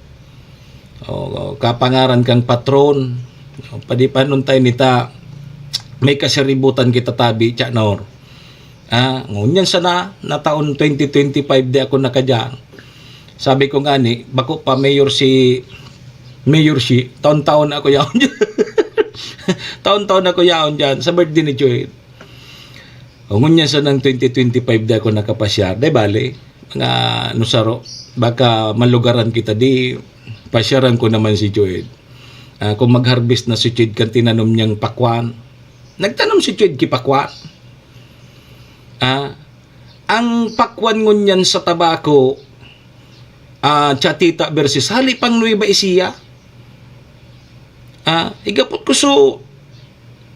O, kapangaran kang patron. O, padi pa nun tayo nita, may kasaributan kita tabi, Chanor. Ah, ngunyan sana, na taon twenty twenty-five di ako nakadyan. Sabi ko nga ni, bako pa mayor si, mayor si, taon-taon ako yaon dyan. Taon-taon ako yaon dyan, sa birthday ni Joy. O, ngunyan sa nang twenty twenty-five di ako nakapasyar. Di bale, mga nusaro, baka malugaran kita di, pasyaran ko naman si Joy. Ah, kung mag-harvest na si Joy, kan tinanom niyang pakwan. Nagtanom si Joy ki pakwan. Ah, ang pakwan ngunyan sa Tabaco, ah, Chatita versus hali pang Nueva Ecija. Ah, igapot ko so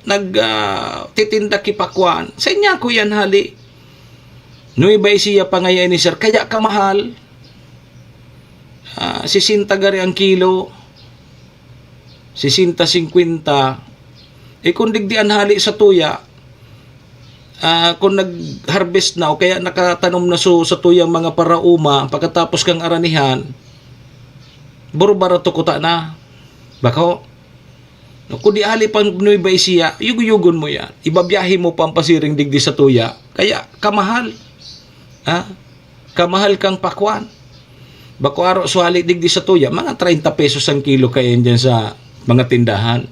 nag, ah, titinda ki pakwan. Sa inya ko yan hali. Nueva Ecija pa ngayon ni sir, kaya kamahal. Ah, sisenta gari ang kilo. Sisenta, singkwenta. Eh, kung digdi an hali sa tuya, ah, kung nag-harvest na o kaya nakatanom na so sa tuyang mga parauma, pagkatapos kang aranihan, buro barato kuta na. Bako? No, kung di hali pang Nueva Ecija, yugo-yugon mo yan. Ibabiyahe mo pa ang pasiring digdi sa tuya. Kaya, kamahal. Ha? kamahal kang pakwan. Bako aro suhali digdi sa tuya, mga treinta pesos ang kilo kayan dyan sa mga tindahan.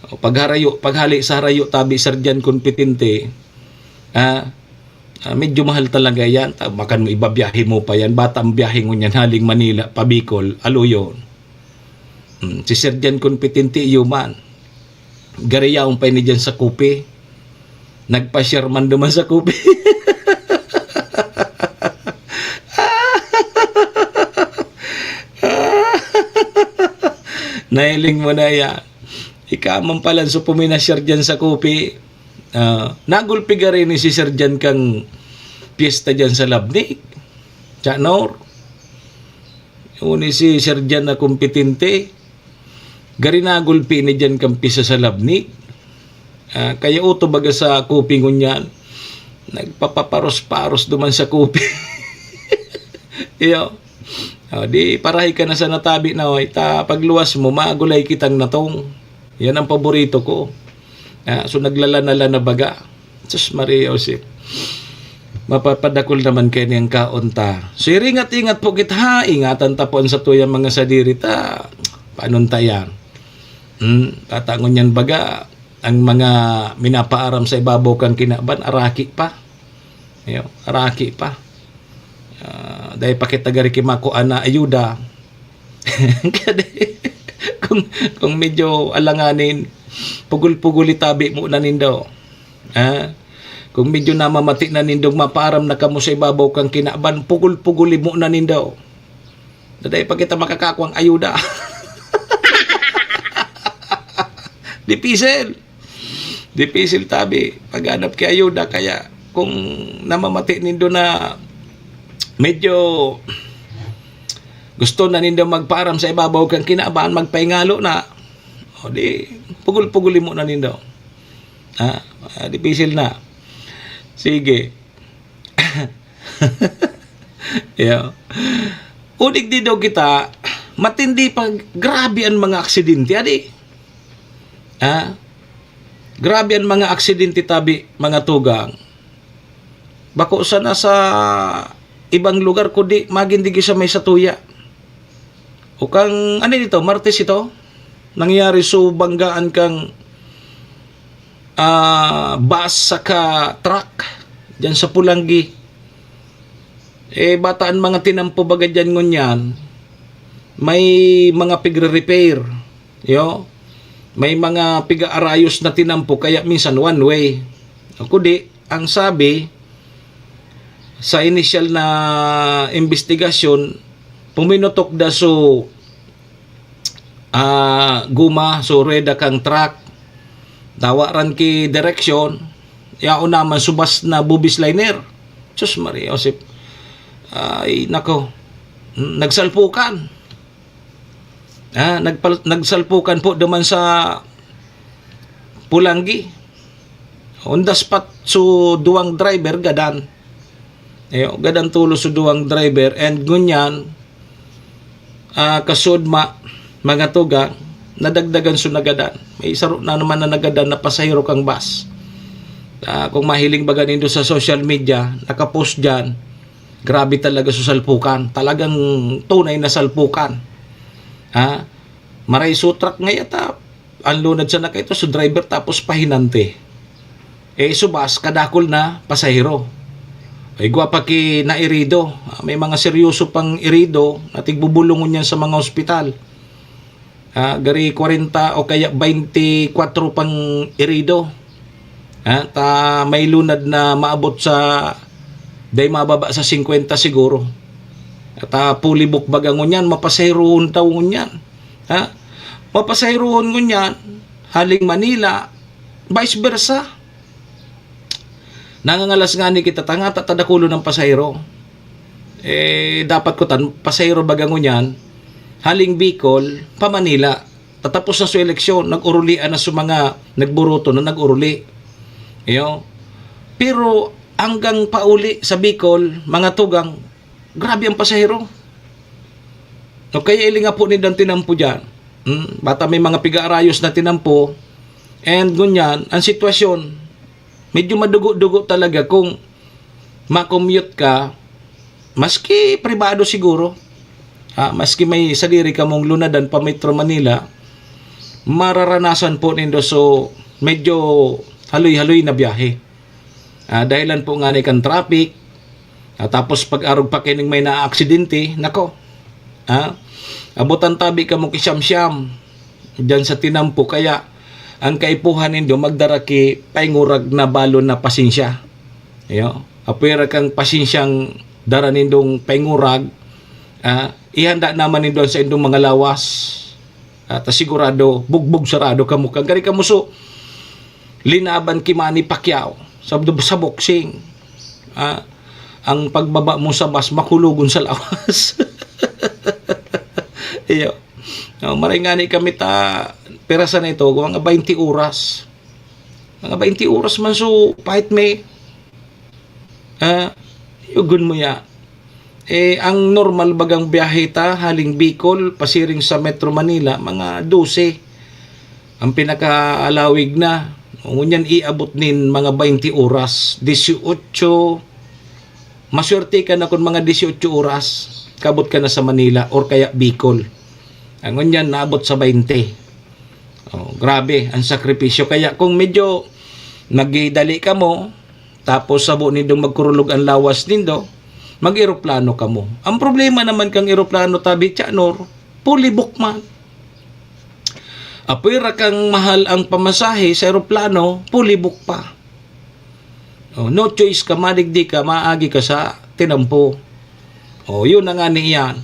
O, pagharayo, paghali sa harayo, tabi, Sir Jan Competente, ah, ah, medyo mahal talaga yan. Ta-, makan mo, ibabiyahe mo pa yan. Bata ang biyahe ngunyan, haling Manila, pa Bicol, aluyon. Hmm, si Sir Jan Competente, iyo man. Gari yaon pa ini dyan sa Kupi. Nagpa-share man duman sa Kupi. Nahiling mo na yan. Ika man palan so puminashare dyan sa Kupi. Ah, nagulpi gari ni si Sir Jan kang piyesta dyan sa Labnig. Chanor. Uni si Sir Jan na kompetente. Gari nagulpi ni dyan kan piyesta sa Labnig. Ah, kaya uto baga sa Kupi ngunyan. Nagpapaparos-paros duman sa Kupi. Iyo. Ah, di parahay ka na sa natabi na, oy. Ta pagluwas mo, magulay kitang natong. Yan ang paborito ko. Ah, so naglalana-lana baga. Sus, Maria Jose. Mapapadakul naman kaini an kaon ta. So, iringat-ingat po kita, ha? Ingatan ta po an satuyang mga sadiri ta. Paano ta yan? Hmm, tata ngunyan baga, ang mga minapaaram sa ibabaw kan kinaban, araki pa. Ayo, araki pa. Ah, dai pa kita gari ki makuan na ayuda. Kadi, kung, kung medyo alanganin, pugol-pugol itabi mo na nindo. Ah, kung medyo namamati na nindong mapaaram na kamo sa ibabaw kan kinaban, pugol-pugol mo na nindo. Dai pa kita makakakuang ayuda. Dipisil. Dipisil tabi paghanap ki ayuda. Kaya kung namamati nindo na medyo gusto na nindo magpaaram sa ibabaw kan kinaban, magpahingalo na. O di, pugol-pugol mo na nindo. Ha? Ah, dipisil na. Sige. Yeah. Unig di daw kita, matindi pa, grabe ang mga aksidente, adi. Ha? Grabe ang mga aksidente tabi, mga tugang. Bako sana sa ibang lugar, kundi magin digi sa may satuya. O kang, ano dito, Martes ito? Nangyari so banggaan kang, ah, bus saka truck dyan sa Pulanggi. Eh, bataan mga tinampo baga dyan ngunyan. May mga pigre-repair. Yo? May mga piga-arayos na tinampo, kaya minsan one way. Ako di, ang sabi, sa inisyal na imbestigasyon, puminutok da so, ah, guma, so ruweda kang truck. Dawa ran ki direksyon, yaon naman subas na bubis liner. Sus, Maria Josep. Ay, nako. Hmm, nagsalpukan. Ah, nagpal-, nagsalpukan po duman sa Pulanggi. On the spot, so duwang driver, gadan. Ayo, gadan tulos so duwang driver. And ngunyan, ah, kasudma, mga tugang, nadagdagan so nagadan. May saro na naman na nagadan na pasahero kang bus. Ah, kung mahiling baga nindo sa social media, nakapost dyan, grabe talaga so salpukan. Talagang tunay na salpukan. Ha? Maray so truck nga yata, ang lunad sana kaito, so driver tapos pahinante. Eh, so bus, kadakul na pasahero. Igwa pa ki nairido. Ah, may mga seryoso pang irido na tigbubulong ngunyan sa mga ospital. Ah, gari kwarenta o kaya baynte kwatro pang irido. Ha? Ta may lunad na maabot sa, dai mababa sa singkwenta siguro. At, ah, fully book baga ngunyan, mapasaherohon daw ngunyan. Ha? Mapasaherohon ngunyan, haling Manila, vice versa. Nangangalas ngani kita, tangata ta dakulon ang pasahero. Eh, dapat kutan, pasahero baga ngunyan, haling Bicol, pa Manila. Tatapos na so eleksyon, nag-urulian na so mga nagburoto na nag-uruli. Iyo. Pero hanggang pauli sa Bicol, mga tugang, grabe ang pasahero. No, kaya ilinga po nindang tinampo dyan. Hmm, bata may mga piga-arayos na tinampo. And ngunyan, ang sitwasyon, medyo madugo-dugo talaga kung ma-commute ka maski pribado siguro, ah, maski may sadiri kamong lunadan pa Metro Manila, mararanasan po nindo. So, medyo haloy-haloy na biyahe. Ah, dahilan po ngani kan traffic. Ah, tapos pag-arog pa kining may naaksidente, nako. Ah, abutan tabi kamo ki siyam-siyam diyan sa tinampo. Kaya ang kaipuhan nindo magdara ki paingurag na balon na pasensya. Iyo, apwera kang pasensyang dara nindong paingurag, ah, ihanda naman nindo sa indong mga lawas. At sigurado, bugbog sarado kamo. Kan gari kamo so, linaban ki Manny Pacquiao sa, sa boxing. Ah, ang pagbaba mo sa bus, makulogon sa lawas. Iyo. No, maray ngani kami ta, pirasan na ito, mga baynte oras. Mga baynte oras man so, pahit may, ah, yugon mo ya. Eh, ang normal bagang biyahe ta, haling Bicol, pasiring sa Metro Manila, mga dose. Ang pinakaalawig na, ngunyan iabot nin mga baynte oras, dieciocho, maswerte ka na kun mga dieciocho oras, kabot ka na sa Manila or kaya Bicol. Ang ngunyan, naabot sa baynte. Oh, grabe ang sakripisyo. Kaya kung medyo nagdali kamo, tapos sabo nindong magkurulog ang lawas nindo, mag-eroplano kamo. Ang problema naman kang eroplano, tabi, Tiyanor, fully book man. Apwera kang mahal ang pamasahe sa eroplano, fully book pa. Oh, no choice ka, madigdi ka, maagi ka sa tinampo. Oh, yun na nga ni iyan.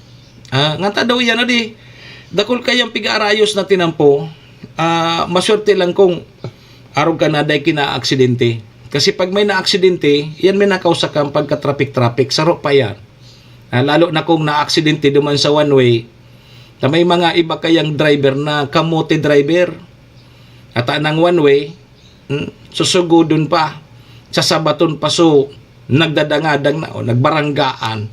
Ah, nganta daw iyan, adi, dakul kayang piga-arayos na tinampo. Ah, maswerte lang kung arog ka na dahil kinaaksidente. Kasi pag may naaksidente, yan may nakausa kang pagka-traffic-traffic, saro pa yan. Ah, lalo na kung naaksidente duman sa one way, na may mga iba kayang driver na kamote driver. At anang one way, hmm, susugodon pa, sasabaton pa, so nagdadangadang na o nagbaranggaan.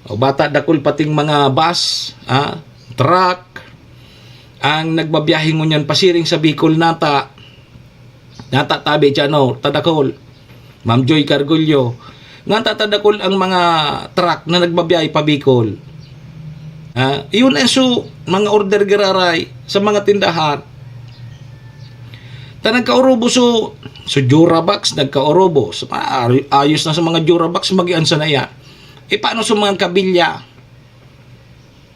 O bata, dakul pating mga bus, ah, truck, ang nagbabiyahe ngunyan pasiring sa Bicol nata, nata tabi dyan, no, tadakol. Ma'am Joy Cargullo, nganta tadakol ang mga truck na nagbabiyahe pa Bicol. Ah, iyon ay so, mga order giraray sa mga tindahan. Ta nagkaorobo so, so Durabox, nagkaorobo. So, ay-, ayos na sa mga Durabox, magian sa na iya. E, paano sa mga kabilya?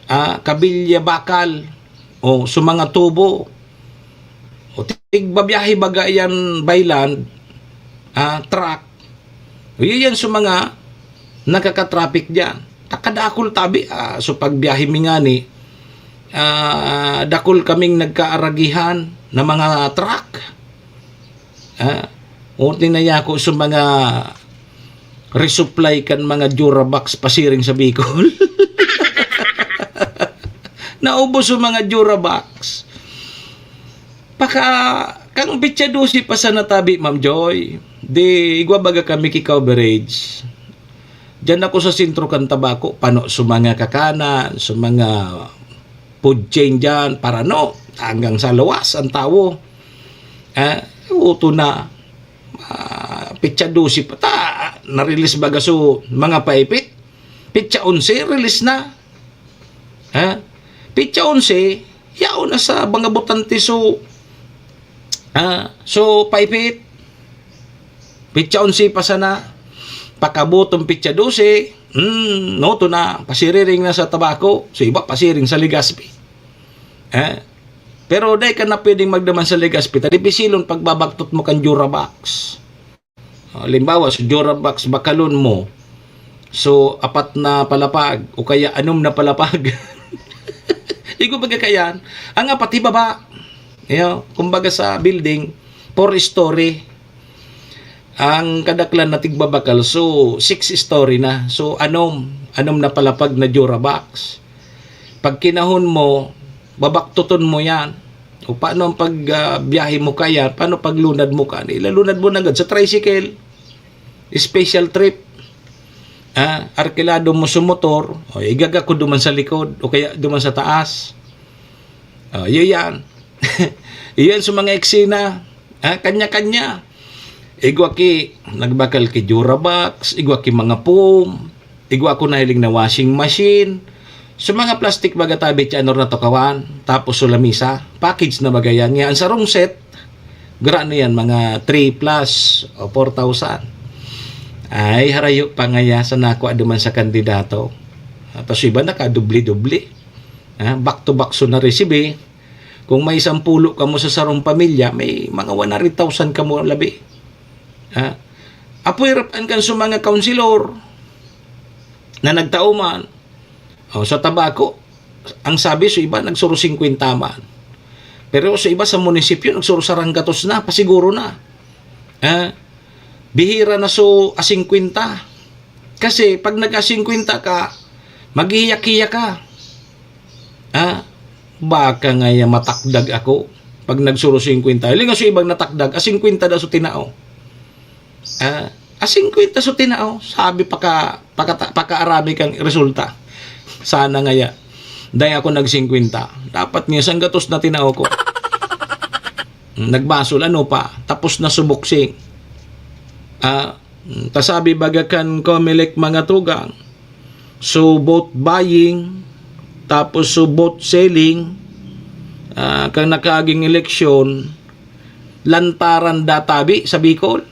Ah, kabilya bakal, o sa mga tubo, o tigbabiyahe baga yan by land, ah, truck. O, yun yan sa mga nakaka-traffic dyan. Takadakol tabi, ah, so pagbiyahe mi ngani, ah, dakol kaming nagkaaragihan na mga truck. Ah, o tinayako sa mga resupply kan mga Durabox pasiring sa Bicol. Naubos ang mga Durabox. Paka, kang petsa dose pa sana tabi, Ma'am Joy. Di, igwa baga kami ki coverage. Diyan ako sa sentro kan Tabaco, pano sa mga kakanan, sa mga food chain diyan, para no, hanggang sa luwas ang tawo. Ah, uto na, ah, petsa dose pa ta, na-release baga so mga paipit. Petsa onse, release na. Ha? Petsa onse, yaon na sa mga botante so, ah, so paipit. Petsa onse pa sana, pakabot ang petsa dose, hmm, no, to na, pasiriring na sa Tabaco, so iba pasiring sa Legazpi. Eh? Pero dai ka na pwedeng magdaman sa Legazpi, ta dipisilon pagbabaktot mo kan Durabox. Ah, halimbawa, sa Durabox, bakalon mo, so, apat na palapag, o kaya anom na palapag. Igo baga kayan, ang apat, ibaba. Iyo, kumbaga sa building, four story. Ang kadaklan na tigbabakal, so, six story na. So, anom, anom na palapag na Durabox. Pag kinahon mo, babaktoton mo yan. O paano ang pag, ah, biyahe mo kaya? Paano pag lunad mo ka? Ilalunad mo na agad sa tricycle. Special trip. Ah, arkilado mo sa motor, o igaga ko duman sa likod, o kaya duman sa taas. Ah, yun yan. Iyan sa mga eksena. Ah, kanya-kanya. Igwa ki, nagbakal ki Durabox, igwa ki mga foam. Igwa ko nahiling na washing machine. So, mga plastic baga tabi, tiyanor na tukawan. Tapos, so, lamisa. Package na baga yan. Nga, ang sarong set, gra na yan, mga three plus o four thousand. Ay, harayo pa ngaya sa nakwa duman sa kandidato. Tapos, iba naka-doble-doble. Ah, back to back so na-receive eh. Kung may sampolo kamo sa sarong pamilya, may mga one hundred thousand kamo labi. Ah, apoy rap-an kan sa mga kaunsilor na nagtao man. O, sa tabako, ang sabi sa iba, nagsuro singkwenta man. Pero sa iba sa munisipyo, nagsuro saranggatos na, pasiguro na. Ah, bihira na so a singkwenta. Kasi pag nag-a singkwenta ka, maghihiyak-hiyak ka. Ah, baka ngaya matakdag ako pag nagsuro singkwenta. Hiling so ibang natakdag, a singkwenta daw so tinao. Ah, a singkwenta so tinao, sabi paka, pakata-, pakaarabi kang resulta. Sana ngaya, dai ako nagsingkwenta. Dapat nga sanggatos na tinao ko. Nagbasol, ano pa, tapos na subuksing. Ah, tasabi baga kan Comelec mga tugang. So, vote buying, tapos so, vote selling, ah, kan nakaaging eleksyon, lantaran databi sa Bicol.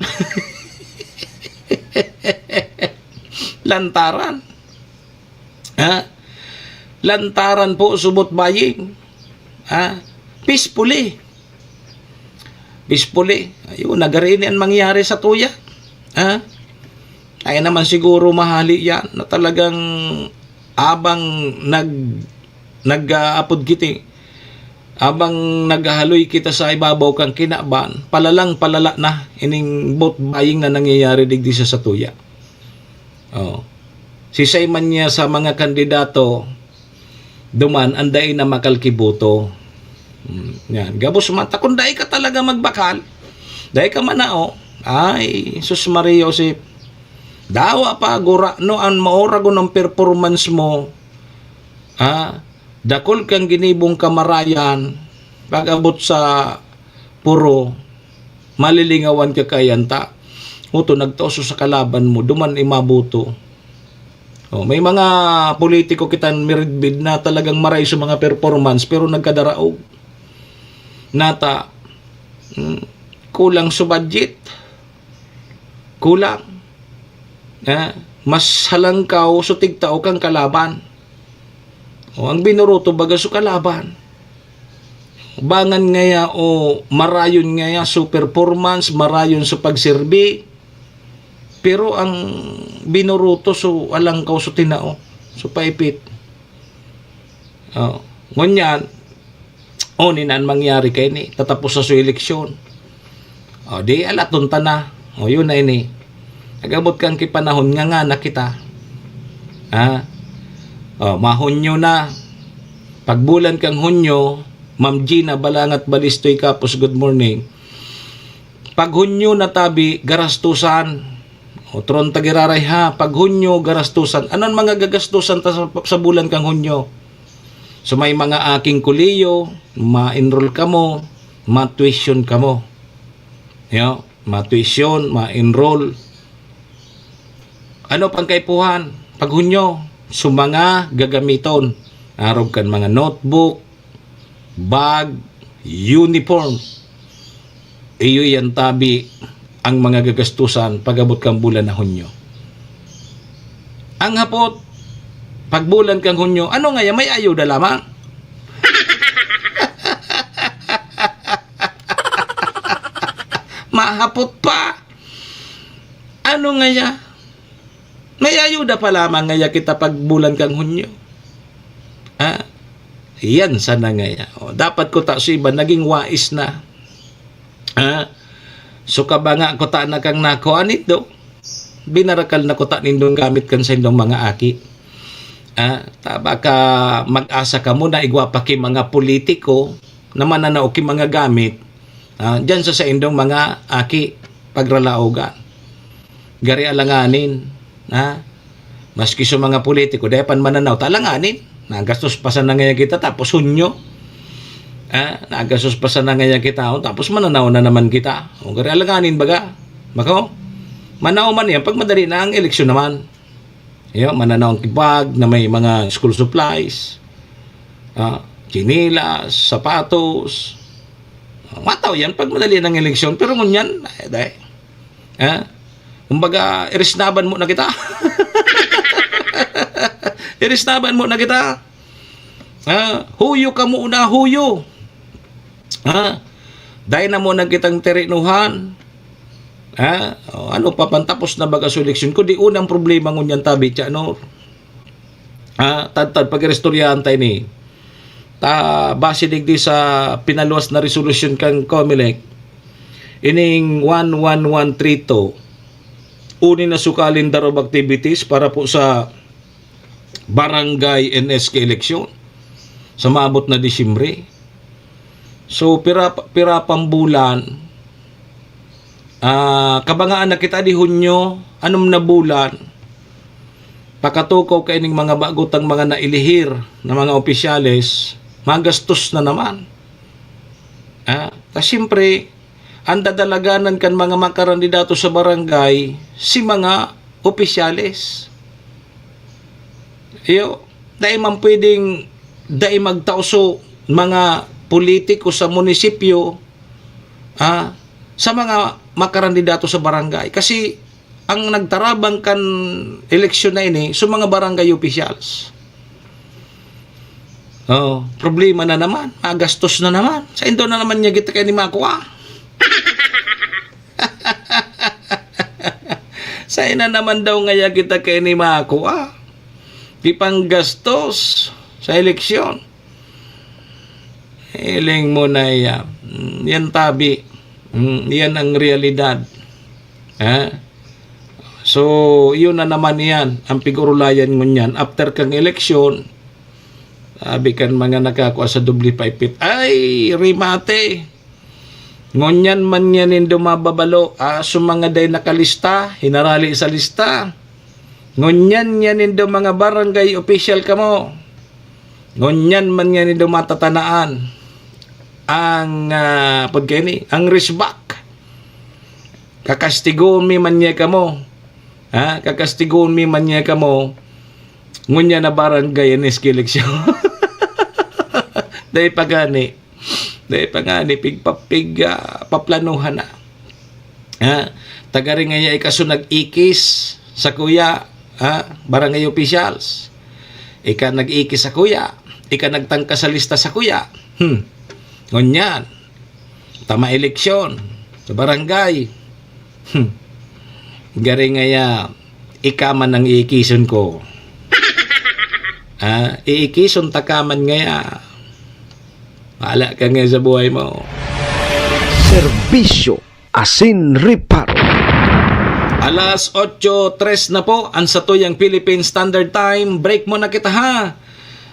Lantaran. Ha? Lantaran po, so, vote buying. Ha? Peacefully. Peacefully. Ayun, nagari ni ang mangyari sa tuya. Ha? Kaya naman siguro mahali yan na talagang abang nag-, nag-aapod kiti, abang naghahaloy kita sa ibabaw kan kinaban, palalang palala na ining vote buying na nangyayari digdi sa satuya. Oh. Sisay man niya sa mga kandidato, duman, ang dai na makalkiboto. Hmm, yan. Gabos man, ta kung dai ka talaga magbakal, dai ka manao, ay, sus Maria Josep, dawa pa, gurano an mauragon ang performance mo, ah, dakul kang ginibong kamarayan, pag-abot sa puro, malilingawan ka kaiyan ta. Oto, nagtao so sa kalaban mo, duman imaboto. Oh, may mga politiko kita miridbid na talagang maray sa mga performance, pero nagkadaraog. Nata, mm, kulang sa budget. Kulang. Ah, mas halangkaw so tigtao kang kalaban. O, ang binuruto baga so kalaban. Bangan ngaya o marayon ngaya so performance, marayon so pagserbi. Pero ang binuruto so alangkaw so tinao, so paipit. Oh, ngunyan, o, ni na an mangyari kaini, tatapos na so eleksyon. O, di alaton ta na. O, yun na ini. Nag-abot kan kipanahon nga ngana kita. Ha? O, mahunyo na. Pagbulan kang Hunyo, Ma'am Gina Balangat Balistoy Kapos, good morning. Pag Hunyo na tabi, garastusan. O, tron ta giraray ha, pag Hunyo, garastusan. Ano an mga gagastusan ta sa, sa bulan kang Hunyo? So, may mga aking kolehiyo, ma-enroll kamo, ma-tuition kamo. Yo, ma-tuition, ma-enroll. Ano pang kaipuhan? Pag Hunyo, so mga gagamiton. Arog kan mga notebook, bag, uniform. Iyo yan tabi ang mga gagastusan pag-abot kan bulan na Hunyo. Ang hapot, pag bulan kang Hunyo, ano ngaya, may ayuda lamang? Mahapot pa. Ano ngaya? May ayuda pa lamang ngaya kita pag bulan kang Hunyo. Ah, iyan sana ngaya. O, dapat kuta so iba naging wais na. Ah, so kabanga kuta na kang nakua nindo, binarakal na kuta nindong gamit kan saindong mga aki. Ah, ta baka mag-asa kamo na igwa pa ki mga politiko na mananao ki mga gamit, ah, diyan sa saindong mga aki pagralaogan. Gari alanganin, ha? Maski sa mga politiko, dai pa mananaw, ta alanganin. Nagastos pa sana ngaya kita, tapos Hunyo. Ha? Nagastos pa sana ngaya kita, o, tapos mananaw na naman kita. O, gari alanganin baga. Mako, manaw man yan, pag madali na ang eleksyon naman. Iyo, mananawang kibag na may mga school supplies, ah, tsinelas, sapatos. Mataw yan pag madali ng eleksyon. Pero ngunyan, ay, dai. Ha? Kumbaga, irisnaban mo na kita. Irisnaban mo na kita. Ha? Huyo ka muna, huyo. Ha? Dai na mo na kitang terinuhan. Ha? O, ano pa, pantapos na baga sa eleksyon? Kundi unang problema ngunyan tabi, tiya, no? Ha? Tadtad, pag-iristoryahan tayo ni. Ta, base digdi sa pinaluwas na resolusyon kan Comelec, ining one one one three two, uni na sukalin darog activities para po sa barangay N S K eleksyon sa maabot na Disyembre. So, pira, pira pang bulan, ah, kabangaan na kita di Hunyo, anom na bulan, pakatukaw kaining mga bago tang mga nailihir na mga opisyales, magastos na naman. Ah, ta siyempre, ang dadalaganan kan mga makarandidato sa barangay, si mga opisyales. Iyo, dai man pwedeng dai magtauso mga politiko sa munisipyo, ah, sa mga makarandidato sa barangay. Kasi ang nagtarabang kan eleksyon na ini, so mga barangay officials. Oh, problema na naman, magastos na naman. Saindo na naman niya kita kaini makua. Sain na naman daw ngaya kita kaini makua. Di panggastos sa eleksyon. Hiling mo na iya. Mm, yan tabi. Mm, yan ang realidad. Ha? So, yun na naman yan, ang pig-urulayan ngunyan. After kang eleksyon, sabi kan mga nakakua sa doble paipit, "Ay, remate! Ngunyan man niya nindo mababalo, ah, so mga day nakalista, hinarali sa lista. Ngunyan niya nindo mga barangay official kamo. Ngunyan man niya nindo matatanaan ang, ah, pagkaini, ang resbak. Kakastigon mi man niya kamo. Ha? Kakastigon mi man niya kamo. Ngunyan na barangay N S K eleksyon." Dai pa gani. Dai pa ngani, pig-, pa-, pig-, ah, paplanuhan na. Ha? Tagaring ngaya ika so nag-ikis sa kuya, ha? Barangay officials. Ika nag-ikis sa kuya. Ika nagtangka sa lista sa kuya. Hmm. Ngunyan, tama eleksyon sa barangay. Hmm. Gari ngaya, ika man ang iikison ko. Ah, iikison ta ka man ngaya. Bahala ka nga sa buhay mo. Serbisyo asin reparo. Alas otso tres na po ang satuyang Philippine Standard Time. Break muna kita, ha.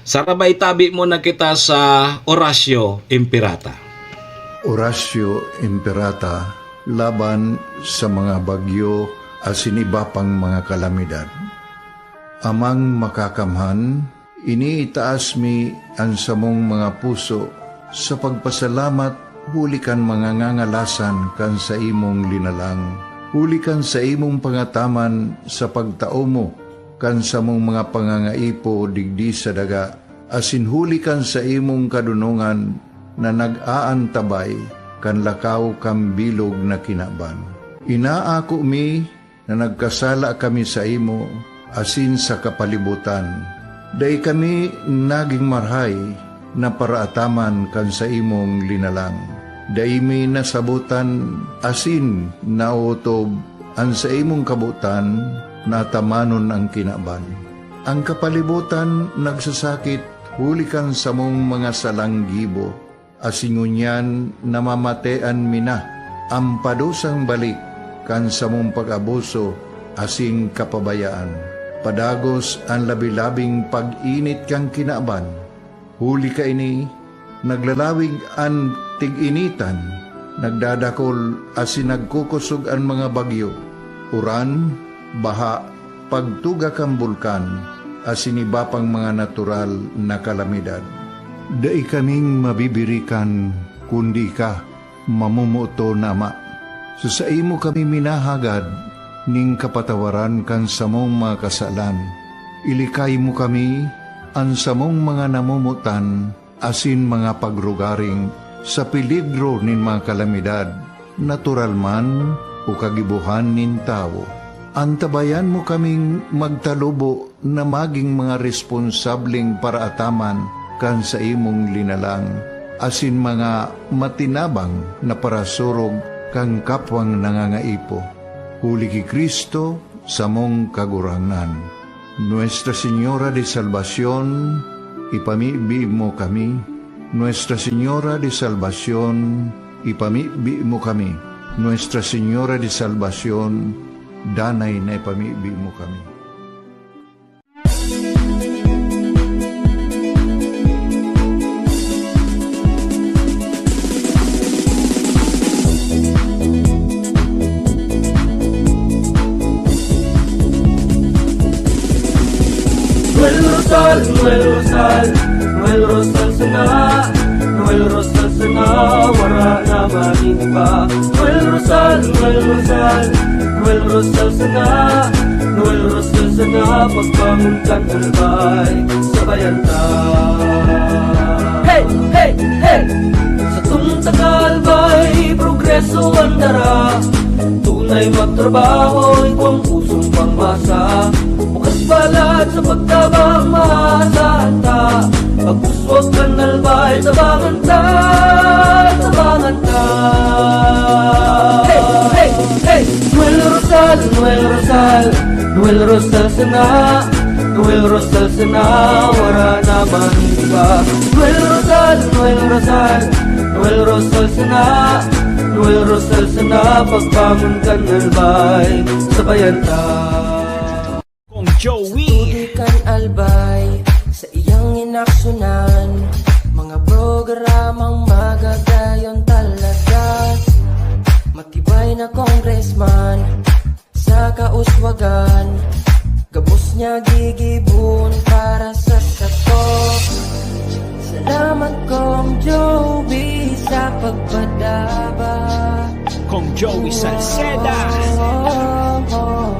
Sarabay tabi muna kita sa Orasyo Imperata. Orasyo Imperata laban sa mga bagyo asin iba pang mga kalamidad. Amang Makakamhan, iniitaas mi an samong mga puso sa pagpasalamat huli kan mga ngangalasan kan saimong linalang, huli kan saimong pangataman sa pagtao mo kan samong mga pangangaipo digdi sa daga, asin huli kan saimong kadonongan na nag-aantabay kan lakaw kan bilog na kinaban. Inaako mi na nagkasala kami saimo asin sa kapalibotan. Dai kami nagin marahay na paraataman kan saimong linalang. Dai mi nasabotan asin naotob an saimong kabotan na atamanon an kinaban. An kapalibotan nagsasakit huli kan samong mga salang gibo, asin ngunyan namamatean mi na an padusang balik kan samong pag-abuso asin kapabayaan. Padagos an labi-labing pag-init kan kinaban. Huli kaini, naglalawig an tig-initan, nagdadakol asin nagkukosog an mga bagyo, uran, baha, pagtuga kan bulkan, asin iba pang mga natural na kalamidad. Dai kaming mabibirikan, kundi ika, mamomoton na Ama. Sa saimo kami minahagad nin kapatawaran kan samong mga kasalan, Ilikay mo kami, an samong mga namomotan, asin mga pagrugaring sa peligro nin mga kalamidad, natural man o kagibohan nin tawo. Antabayan mo kaming magtalubo na magin mga responsableng paraataman kan saimong linalang, asin mga matinabang na parasurog kan kapwang nangangaipo. Huli ki Cristo, samong Kagurangnan. Nuestra Señora de Salvacion, ipamibi mo kami. Nuestra Señora de Salvacion, ipamibi mo kami. Nuestra Señora de Salvacion, danay na ipamibi mo kami. Noel Rosal, Noel Rosal, Noel Rosal sana, Noel Rosal sana, wara na magin iba. Noel Rosal, Noel Rosal, Noel Rosal sana, Noel Rosal sana, pagbangon kan albay, sabayan ta. Hey, hey, hey! Sa tunta ka albay, progreso ang dara. Tunay magtrabaho, igwang pusong pangmasa. Bukas palad sa pagtabang, maasahan ta. Pag-uswag kan albay, tabangan ta, tabangan ta. Hey, hey, hey! Noel Rosal, Noel Rosal, Noel Rosal sana, Noel Rosal sana, wara na magin iba. Noel Rosal, Noel Rosal, Noel Rosal sana, Noel Rosal sana, pagbangon kan albay, sabayan ta. Kong Joey. Tudoy kan albay, sa iyang inaksyonan, mga programang magagayon talaga. Matibay na congressman, sa kauswagan, gabos niya gigibon para sa sato. Salamat, Kong Joey, sa pagpadaba. Kong Joey Salceda. Oh, oh, oh.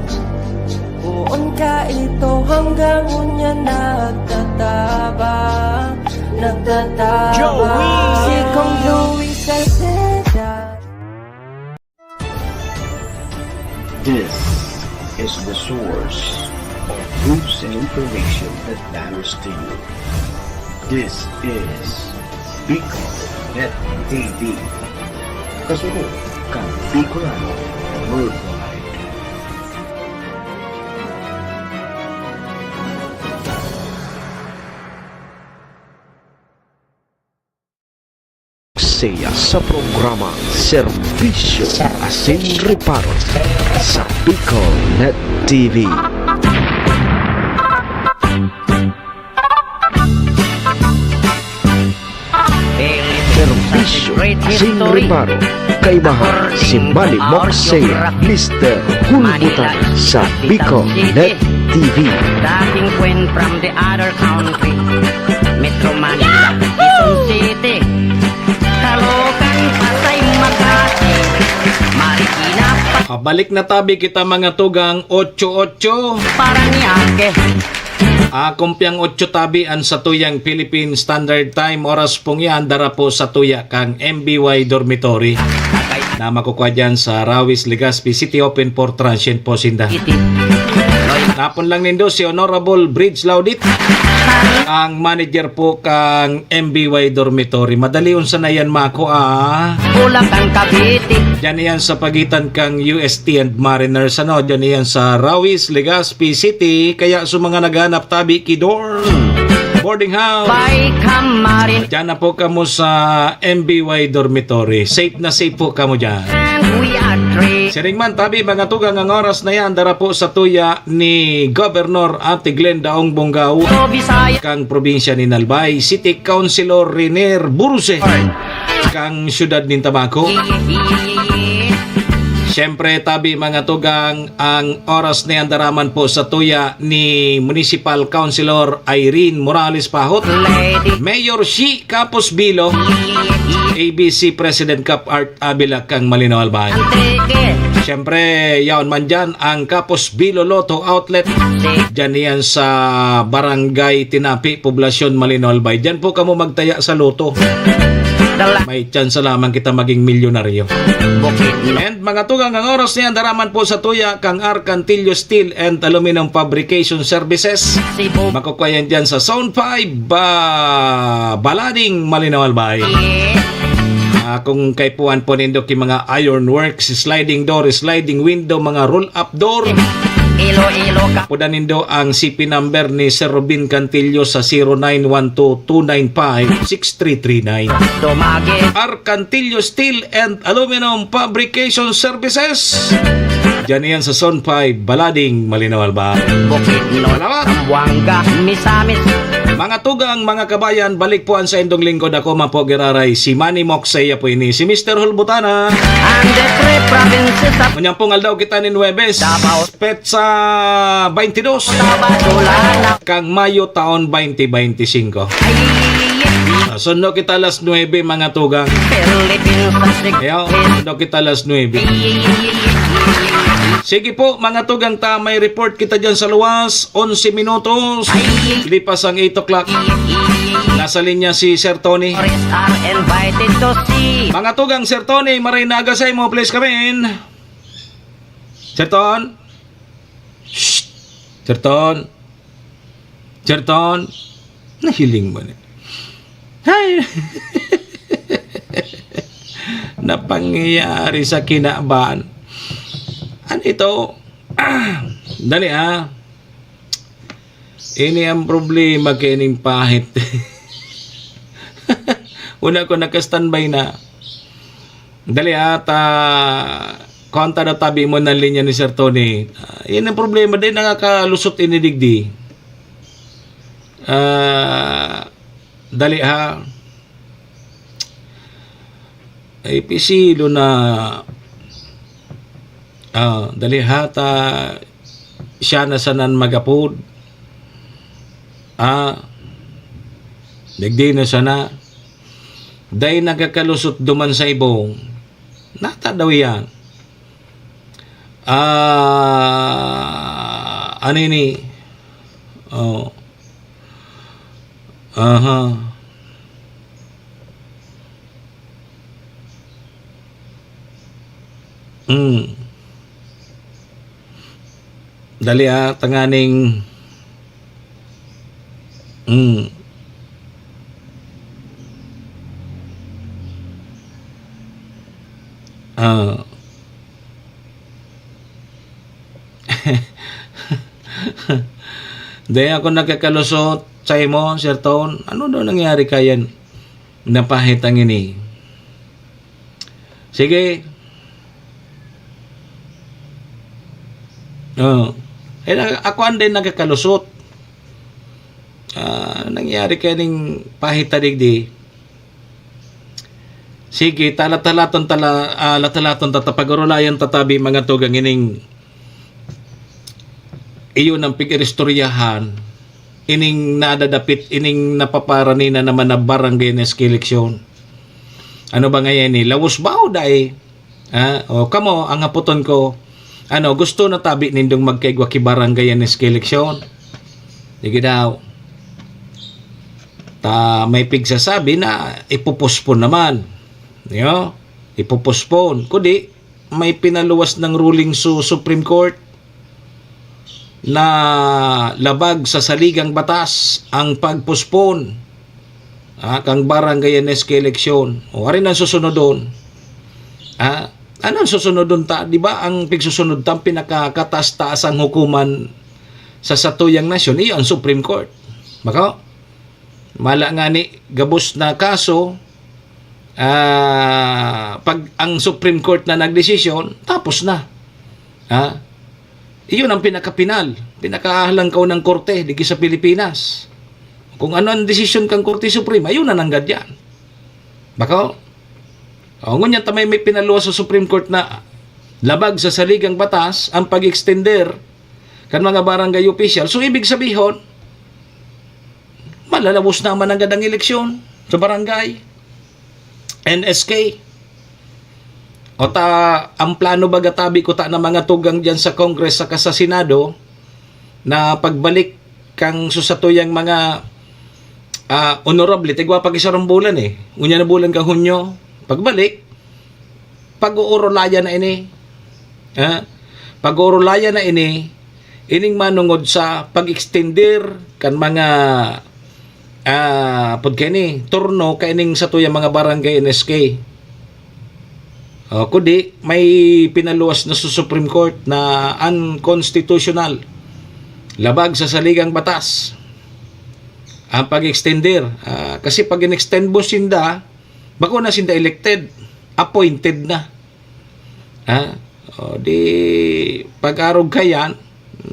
Poon ka ito hanggang ngunyan nagtatabang, nagtatabang. Joey! Si Kong Joey Salceda. This is the source of news and information that matters to you. This is Bicol Net T V. Kasunod kan Bicolano Worldwide. Saya sa programang Serbisyo asin Reparo sa Bicol Net T V. Serbisyo asin Reparo, kaibahan si Manny Moxea, Mister Hulbutan sa Bicol Net T V. Dating kwent from the other country, Metro Manila, Quezon City, Caloocan, Pasay, Makati, Marikina, pa- Pabalik na tabi kita, mga tugang, otso otso. Paranaque. Ah, kumpiang otso tabi an satuyang Philippine Standard Time. Oras pong yan, dara po satuya kang M B Y Dormitory na makukuha dyan sa Rawis, Legazpi City. Open for transient po sinda. Napon lang nindo si Honorable Bridge Laudit, ang manager po kang M B Y Dormitory. Madali unsa na yan makua. Bulacan, Cavite. Diyan yan sa pagitan kang U S T and Mariners, ano? Diyan yan sa Rawis, Legazpi City. Kaya sa mga naghanap tabi ki dorm, boarding house, By Camarin. Diyan na po kamo sa M B Y Dormitory. Safe na safe po kamo diyan. And we are three. Siring man tabi, mga tugang, ang oras na yan, dara po satuya ni Governor Ate Glenda Ong Bongao, Bisaya, kang probinsya ni Albay, City Councilor Renier Buruse, kang siyudad nin Tabaco. Siyempre, tabi, mga tugang, ang oras na yan, dara man po satuya ni Municipal Councilor Irene Morales Pahot, Lady. Mayor Shi Capos Bilo, A B C President Cup, Art Avila kang Malinaw Albay. Antique. Siyempre, yaon man dyan ang Kapos Bilo Lotto Outlet. Dyan yan sa Barangay Tinapi, Poblacion, Malinaw Albay. Dyan po kamo magtaya sa Lotto. Dala. May tsansa lamang kita maging milyonaryo. Bukid, no? And mga tugang, ang oras niyan, daraman po sa tuya kang Arcantillo Steel and Aluminum Fabrication Services. Cebu. Makukuha yan dyan sa Zone five, ah, Balading, Malinaw Albay. Ah, kung kaipuhan po nindo ki mga iron works, sliding door, sliding window, mga roll-up door, Iloilo ka. Pudan nindo ang C P number ni Sir Robin Cantillo sa zero nine one two two nine five six three three nine. Dumagi. Arcantillo Steel and Aluminum Fabrication Services. Diyan yan sa Zone five, Balading, Malinaw Albay. Bukidnon, Salamat. Zamboanga, Misamis. Mga tugang, mga kabayan, balik po ang saindong lingkod. Ako man po, giraray, si Manny Moksaya po ini, si Mister Hulbutana. And the three provinces of Unyang pong aldaw kita nin Huwebes, Davao. Petsa twenty-two. Davao, Tulana. Kang Mayo taon twenty twenty-five. Ay, Sundo kita alas nuebe, mga tugang. Philippines, Pacific. Ayo, sundo kita alas nuebe. Sige po, mga tugang ta, may report kita dyan sa luwas. Onse minutos. Lipas ang eight o'clock. Nasa linya si Sir Tony. Tourists are invited to see. Mga tugang, Sir Tony, maray na aga sa imo, please come in. Sir Ton? Shh! Sir Ton? Sir Ton? Nahiling mo na. Hay! Napangyayari sa kinaban. Ano ito? Dali, ah. Ini ang problema kaining pahit. Una ko naka-standby na. Dali, ah, ta, konta na tabi mo ng linya ni Sir Tony. Ah, yan ang problema. Dahil nakakalusot ini digdi. Ah, dali, ha. Ay, pisilo na. Ah, dali, ha, ta, siya na sanan mag-apod. Ah, digdi na sana. Dai nagkakalusot duman sa ibong. Nata daw yan. Ah, ano ini? Oh. Aha. Mm. Dali, ah, tanganing, mm. Ah. Dai ako nagkakalusot sa imo, Sir Ton. Ano daw nangyari kayan? Napahit ang ini. Sige. Oh. Eh, na-, ako anday nagkakalusot. Ah, nangyari kaya ning pahit ta digdi? Sige, talatalaton tala-, ah, latalaton tata, pag-orolayan tatabi, mga tugang, ining iyo nang pig-iristoryahan, ining nadadapit, ining napaparanina naman na barangay na eleksyon. Ano ba ngayon eh? Lawos ba o dai? Ha? O kamo, ang haputon ko, ano, gusto na tabi nindong magkaigwa ki barangay an eleksyon? Sige daw. Ta, may pigsasabi na ipopospon naman. Yo? Ipopospon. Kundi, may pinaluwas ng ruling su Supreme Court na labag sa saligang batas ang pag-postpone, ah, kang barangay N S K eleksyon. O, ari nang susunodon. Ah, anong susunodon ta? Di ba ang pigsusunod ta, ang pinakakataas-taas ang hukuman sa satuyang nasyon, iyo ang Supreme Court. Bako? Mala nga ni, gabos na kaso, ah, pag ang Supreme Court na nagdesisyon, tapos na. Ha? Iyon ang pinakapinal, pinakahalangkaw ng korte digi sa Pilipinas. Kung ano ang desisyon kang Korte Suprema, yun na nanggad yan. Bako? O, ngunyan ta may, may pinaluwas sa Supreme Court na labag sa saligang batas ang pag-extender kan mga barangay official. So, ibig sabihon, malalabos naman nanggad ang eleksyon sa barangay. N S K. O ta, ang plano baga tabi ko ta na mga tugang diyan sa Congress saka sa Senado na pagbalik kan susatuyang mga, ah, honorable, tigwa pag isarong bulan eh. Unya na bulan kan Hunyo, pagbalik, pag-uurulayan na ini. Ha? Pag-uurulayan na ini, ining manungod sa pag-extender kan mga, ah, pud kani, turno kaining satuyang mga barangay N S K. O, kundi may pinaluwas na sa Supreme Court na unconstitutional, labag sa saligang batas ang pag-extender. Ah, kasi pag in-extend mo sinda, bako na sinda elected, appointed na. Ha? O, di pag-arog ka yan,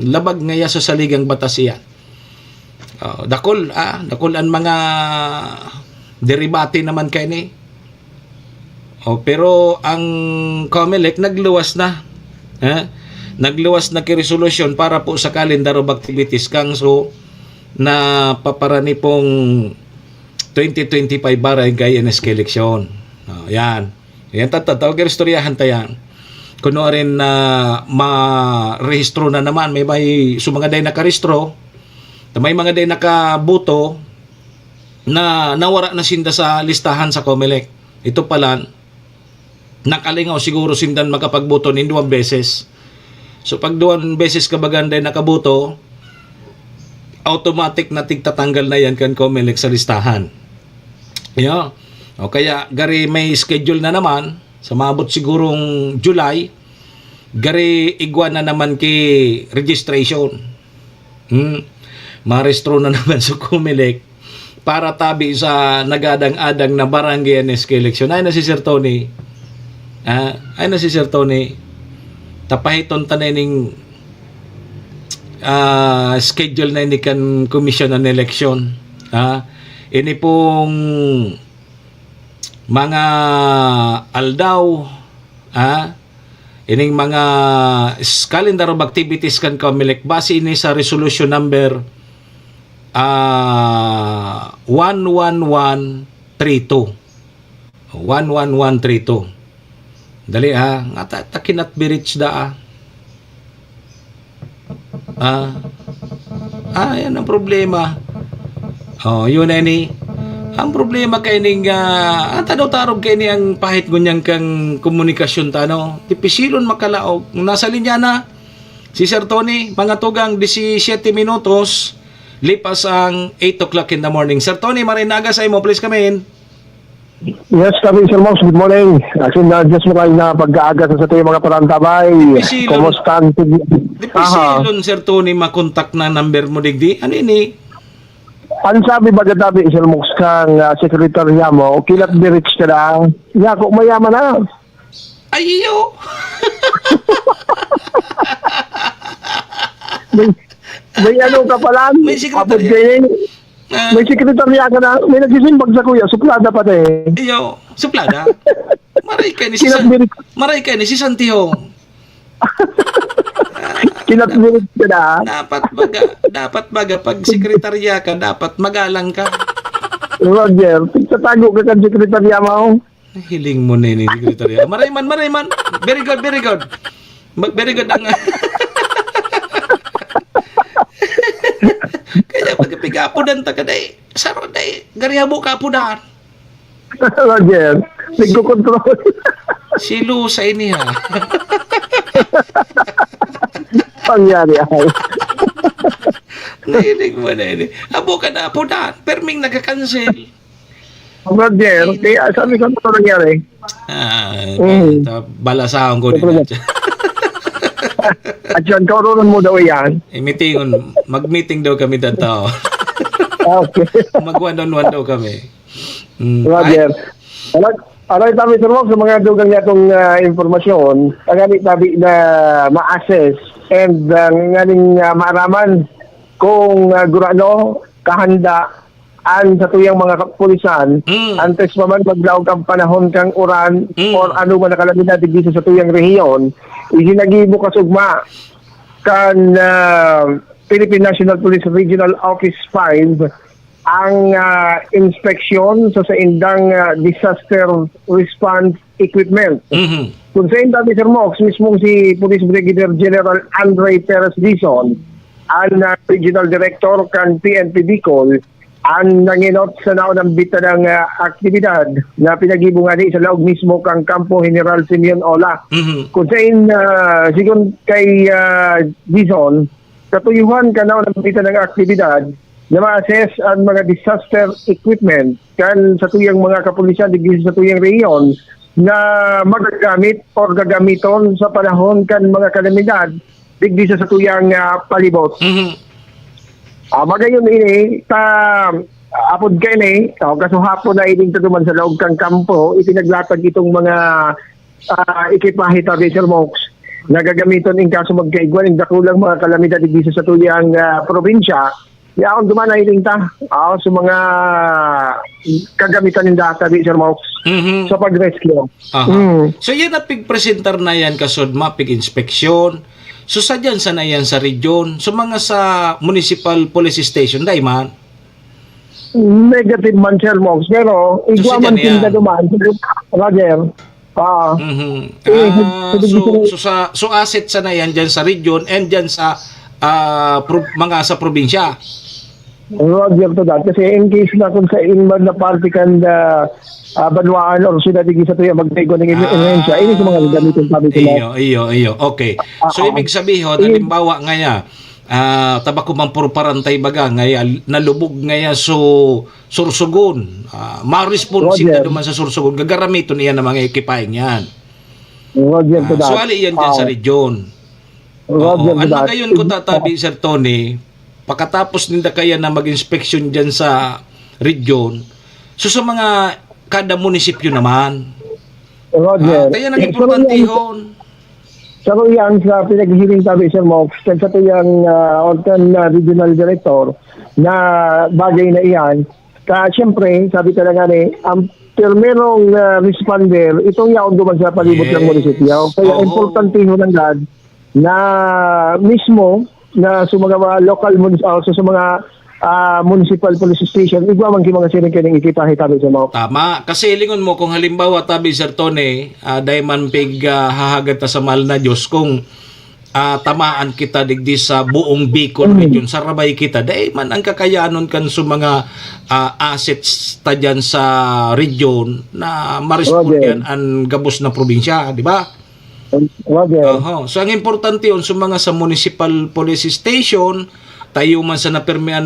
labag ngaya sa saligang batas iyan. O, dakul, ah, dakul an mga deribate naman kaini. O, pero ang Comelec nagluwas na. Ha? Nagluwas na ki resolusyon para po sa calendar of activities kang so na paparani pong twenty twenty-five barangay N S K eleksyon. O, yan. Yan, tatataw, istoryahan ta yan. Kuno rin na marehistro na naman, may, may, so mga day nakarehistro, may mga day nakaboto na nawara na sinda sa listahan sa Comelec. Ito pala, nakalingaw siguro sindan makapagboto nin duwang beses. So, pag duwang beses ka baganday nakaboto, automatic na tigtatanggal na yan kan Comelec sa listahan. Yo. O kaya, gari may schedule na naman, sa maabot sigurong July, gari igwa na naman ki registration. Hmm. Marehistro na naman sa Comelec para tabi sa nagadang-adang na barangay N S K election. Ay na si Sir Tony. Ah, ay na si Sir Tony. Tapahiton ta na ining, ah, schedule na ini kan Commission on Election. Ah, ini pong mga aldaw, ah, ining mga s-, calendar of activities kan Comelec, base ini sa resolution number, ah, one one one three two. One one one three two. Dali ha, nga ta, ta kinatbirits da, ah. Ah. Ah, yan ang problema. Oh, yun na ni. Ang problema kay ning, ah, ang tadaw-tarog kay ni ang pahit ngunyan kang komunikasyon ta, no? Dipisilon makalaog. Kung nasa linya na, si Sir Tony, mga tugang disisiyete minutos, lipas ang eight o'clock in the morning. Sir Tony, maray na aga sa imo, please come in. Yes, kami, Sir Mox. Good morning. Actually, na, just mo kayo na pag-aaga sa satuyang mga parantabay. Dipisilon. Kumusta ang sig-, Dipisilon, Sir Tony, makontak na number mo digdi. Ano ini? Ang sabi baga tabi, Sir Mox, kang, ah, sekretarya mo, kinatbirits ka na. Yako, mayaman na. Ay, iyo. May, may ano ka pala? May sekretarya. Abot kayo. Ah. May sekretarya ka na. May nagsisimbag sa kuya. Suplada pa, te. Iyo, suplada. Maray ka ni si San-, Kinatbirits. Maray ka ni si Santihong. Kinatbirits ka na. Dapat baga, dapat baga pag sekretarya ka, dapat magalang ka. Roger, tatago ka kan sekretarya mo. Hiling mo na yun, sekretarya. Maray man, maray man. Very good, very good. Ma-, very good ang kaya pag pigapudan ta ka, day, saro, day, gari habo ka apudan. Roger, nagkokontrol. Silo sa ini, ha? Pangyari, ay. Nahiling mo na ini. Abo ka na apudan. Perming nagka-cancel. Roger, kaya sabi ko, ano nangyari? Ah, Mm. ta-, balasahan ko Siyempre din. At yan, kaurunan mo daw yan. Eh, meetingon, mag-meeting daw kami dito. Ah, okay. Mag one on one daw kami. Mm. Roger. Ay. Alam, alam tabi, Sir Mom, sa mga dugang niya itong, ah, impormasyon, tagani tabi na ma-assess and, ah, nganing, ah, maaraman kung, ah, gurano, kahanda, an satuyang mga kapulisan, Mm. antes pa man maglaog ang panahon kang uran Mm. or ano man na kalamidad digdi sa satuyang rehiyon, iginagibo kasugma kan, ah, Philippine National Police Regional Office five ang, ah, inspeksyon sa saindang, ah, disaster response equipment. Mhm. Kung sa inda, Mister Mox, mismong si Police Brigadier General Andre Perez Dizon, ang, ah, Regional Director kan P N P Bicol, ang nangenot sa naunambitan ng, ah, aktibidad na pinag-ibo ngani sa laog mismo kan Kampo General Simeon Ola. Mhm. Kung sa in, ah, sigon kay, ah, Dizon, katuyuhan kan naunambitan ng aktibidad na ma-assess ang mga disaster equipment kan satuyang mga kapulisan digdi sa satuyang rehiyon na magagamit or gagamiton sa panahon kan mga kalamidad digdi sa satuyang, ah, palibot. Mhm. Ah, magayon ini, ta, apod kaini, o kasuhapon na ining duman sa laog kan kampo, ipinaglatag itong mga, ah, ekipahe ta, Sir Mox, na gagamiton in kaso magkaigwa nin dakulang mga kalamidad digdi sa satuyang, ah, probinsya. Yaon duman na ining ta, ah, sa mga kagamitan ninda, Sir Mox, Mhm. sa pag-rescue. Aha. Mm. So, yan ang pigpresentar na yan, kasod ma, pig-inspeksyon. So, sa dyan, sa na yan sa region, sa mga sa municipal police station, dai man? Negative man, Sir Mox, pero So, igwa sa man dyan yan. tinda duman, Roger. Ah. Mhm. Eh, Ah, sabi so, ko so sa, so asset sana yan dyan sa region and dyan sa, ah, pro-, mga sa probinsya. Roger to that. Kasi in case na kung sa inward na parte kan, ah, ah, banwaan or siyudad, hindi sa tuya magdaigo ng Ah, emerhensya, ini sa mga gamitin sabi ko na. iyo, iyo, iyo. Okay. Ah, So, ah. ibig sabihin, Iyo. halimbawa ngaya, ah, tabako man puro parantay baga, ngaya, nalubog ngaya, so, Sorsogon. Ah, ma-response Roger. sinda duman sa Sorsogon. Gagaramiton niya ng mga ekipahe niyan. Roger to Ah, that. so, ali yan dyan sa Ah. region. Roger Oo. to Ang that. magayon ko tatabi, Sir Tony, pakatapos ninda kaya na mag-inspeksyon dyan sa region, so, sa mga kada munisipyo naman, Roger. ah, kaya nang Eh, pero yan, importantihon. Pero yan sa pinaghihiling tabi, Sir Mox, kan sa tuyang, ah, or kan, ah, regional director na bagay na iyan. Ka, siyempre, sabi talaga ni, ang primerong, ah, responder, itong yaon duman sa palibot ng Yes. munisipyo. Kaya Oo. importante ho nanggad na mismo na sa mga, mga local munis-, ah, sa, sa mga, ah, municipal police station, igwa man ki mga siring kaning ekipahe tabi, Sir Mox. Tama. Kasi lingon mo, kung halimbawa, tabi, Sir Tony, ah, dai man pig, ah, hahagad ta sa mahal na Diyos, kung, ah, tamaan kita digdi sa buong Bicol Mm. region, sarabay kita, dai man ang kakayanon kan sa mga, ah, assets ta dyan sa region na ma-respond Roger. yan ang gabos na probinsya, di ba? Roger. Oho. So, ang importante yun, sa mga sa municipal police station, tayo man sa napirmihan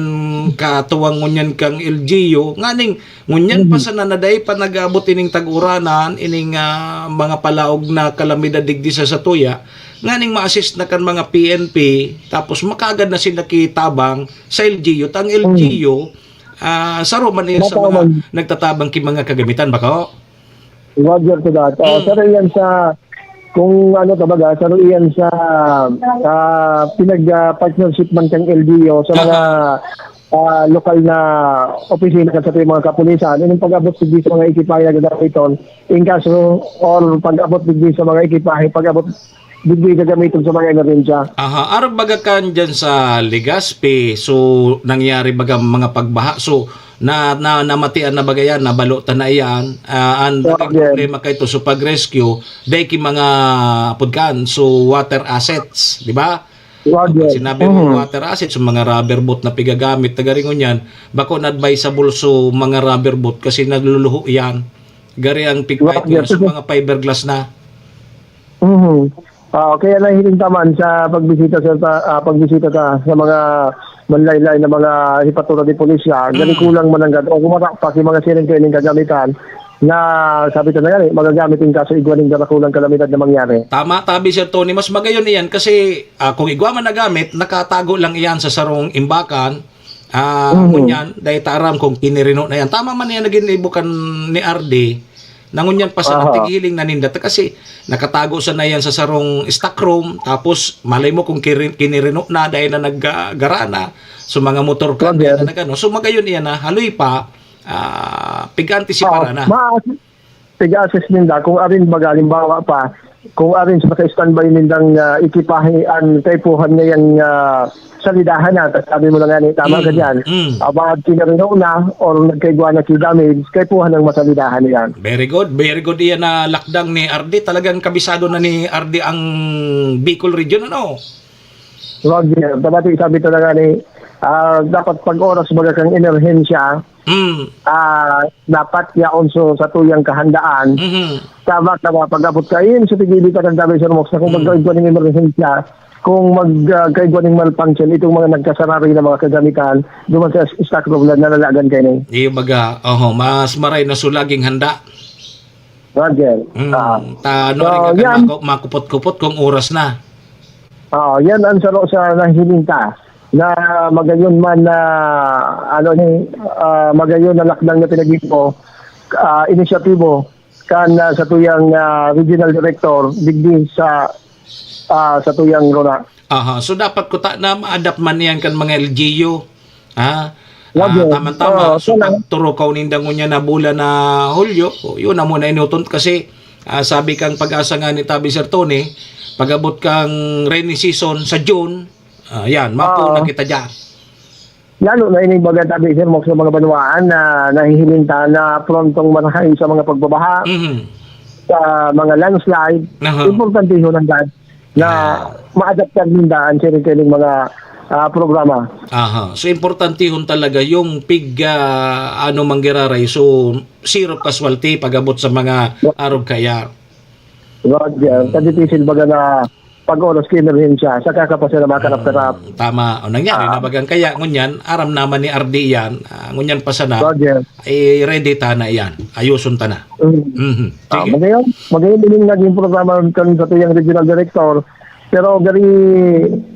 katuwang ngunyan kang L G U, nganing ngunyan pa Mhm. sana na dai pa nag-aabot ining tag-uranan, ining, ah, mga palaog na kalamidad digdi sa satuya, nganing ma-assist na kan mga P N P, tapos makaagad na sila kitabang sa L G U. Ta ang Mhm. L G U, ah, saro man iya sa Mataman. mga nagtatabang ki mga kagamitan, bako? Roger to that. Oh, Mm. saro iyan sa, kung ano, kumbaga, saro iyan sa, ah, pinag, ah, partnership man kang L G U sa mga, Aha. ah, lokal na opisina kan sa mga kapulisan. Yung pag-abot digdi sa mga ekipahe na gagamiton, in kaso, or pag-abot digdi sa mga ekipahe, pag-abot digdi gagamiton sa mga emerhensya. Aha, arog baga kan dyan sa Legazpi, so, nangyari baga mga pagbaha. So, na, na, namatian na baga yan, nabalotan na iyan. Ah, ang So, naging again. problema kay to, so pag-rescue, dai ki mga, apod kan, so water assets, di ba? So, pag Roger. sinabi mo Mhm. water assets, so mga rubber boat na pigagamit, taga ringon yan, bako na advisable so mga rubber boat kasi naluluho yan. Gari ang pig-fight Roger. mo na, so mga fiberglass na. Mhm. Ah, kaya nahiling taman sa pagbisita sa, sa, ah, pagbisita ta sa mga manlaylay na mga hipatura de polisya, gani Mm. kulang mananggad o kumatak pa si mga siring kaining kagamitan na sabi ta na gani, magagamit in kaso igwa ning darakulang kalamidad na mangyari. Tama, tabi, Sir Tony. Mas magayon iyan kasi, ah, kung igwa man nagamit, nakatago lang iyan sa sarong imbakan. Ah, Mhm. ngunyan, dai ta aram kung kinirino na yan. Tama man yan, naging ibukan ni R D, na ngunyan pa sa Aha. nagtigiling na ninda. Kasi nakatago sana yan sa sarong stock room, tapos malay mo kung kiri-, kinirino na, dahil na naggara na. So, mga motor ka, Roger. dahil na nagano. So, magayon iyan na, haloy pa, ah, pig-antisipara Oh, na. ma-, pig-assess ninda kung arin baga, halimbawa pa, kung arin sa naka-standby nindang, ah, ekipahe an kaipuhan ngayang, ah, salidahan na, ta-, sabi mo na nga ni, tama ka Mm, diyan. mm. Ah, baka kinarino na or nagkaigwa na ki damage, kaipuhan ng masalidahan yan. Very good, very good. Iyan na lakdang ni R D. Talagang kabisado na ni R D ang Bicol Region, ano? Roger, dapat isabi talaga ni, ah, dapat pag oras baga kang emerhensya, Mm. ah, dapat yaon so sa tuyang kahandaan. Mhm. Tama, tama. Pag-abot ka, yun, sa tigili ka ng damage sa rumok sa kung Mm. magkaigwa ng emerhensya, kung mag, ah, kaigwa ng malfunction, itong mga nagkasarari na mga kagamitan, duman sa stock room na nalalagan kayo na yun. Iyo baga, oho, mas maray na sulaging handa. Roger. Mm. Ah. Ta, ano, So, rin ka yan. mako-, makupot-kupot kung oras na. Ah, yan ang saro sa nahiling ta na magayon man na, ano ni, ah, magayon na lakdang na pinag-ipo, ah, inisyatibo kan, ah, sa tuyang, ah, regional director digdi sa, ah, sa tuyang rona. Aha, so dapat kuta na ma-adapt man yan kan mga L G U. Ha? Love Ah, you. Tama-tama. Oo, So, sana. pag turukaw ninda ngunyan na bulan na Hulyo, o, yun na muna inuton kasi, ah, sabi kang Pag-asa nga ni Tabi Sir Tony, pag-abot kang rainy season sa June, ah, yan, mapo Oo. na kita dyan. Lalo na ini baga tabi, sir, mo sa mga banwaan na nahihiling ta na prontong marahay sa mga pagbabaha, Mhm. sa mga landslide. Aha. Importante yun ang dad na Ah. maadaptar ninda ang siriling mga, ah, programa. Aha. So, importante yun talaga yung pig, ah, ano, manggiraray. So, zero casualty pag-abot sa mga arog kaya. Roger, Mm. kadipisil baga na pag-oras ki emerhensya, saka ka pa sila makarap-karap. Mm, tama. O, nangyari Ah. na bagang kaya, ngunyan, aram naman ni R D yan. Ah, ngunyan pa sana, Roger. eh, ready ta na yan. Ayuson ta na. Mm. Mhm. Ah, Sige. magayon, magayon din yung naging programa kan sa tuyang regional director. Pero gari,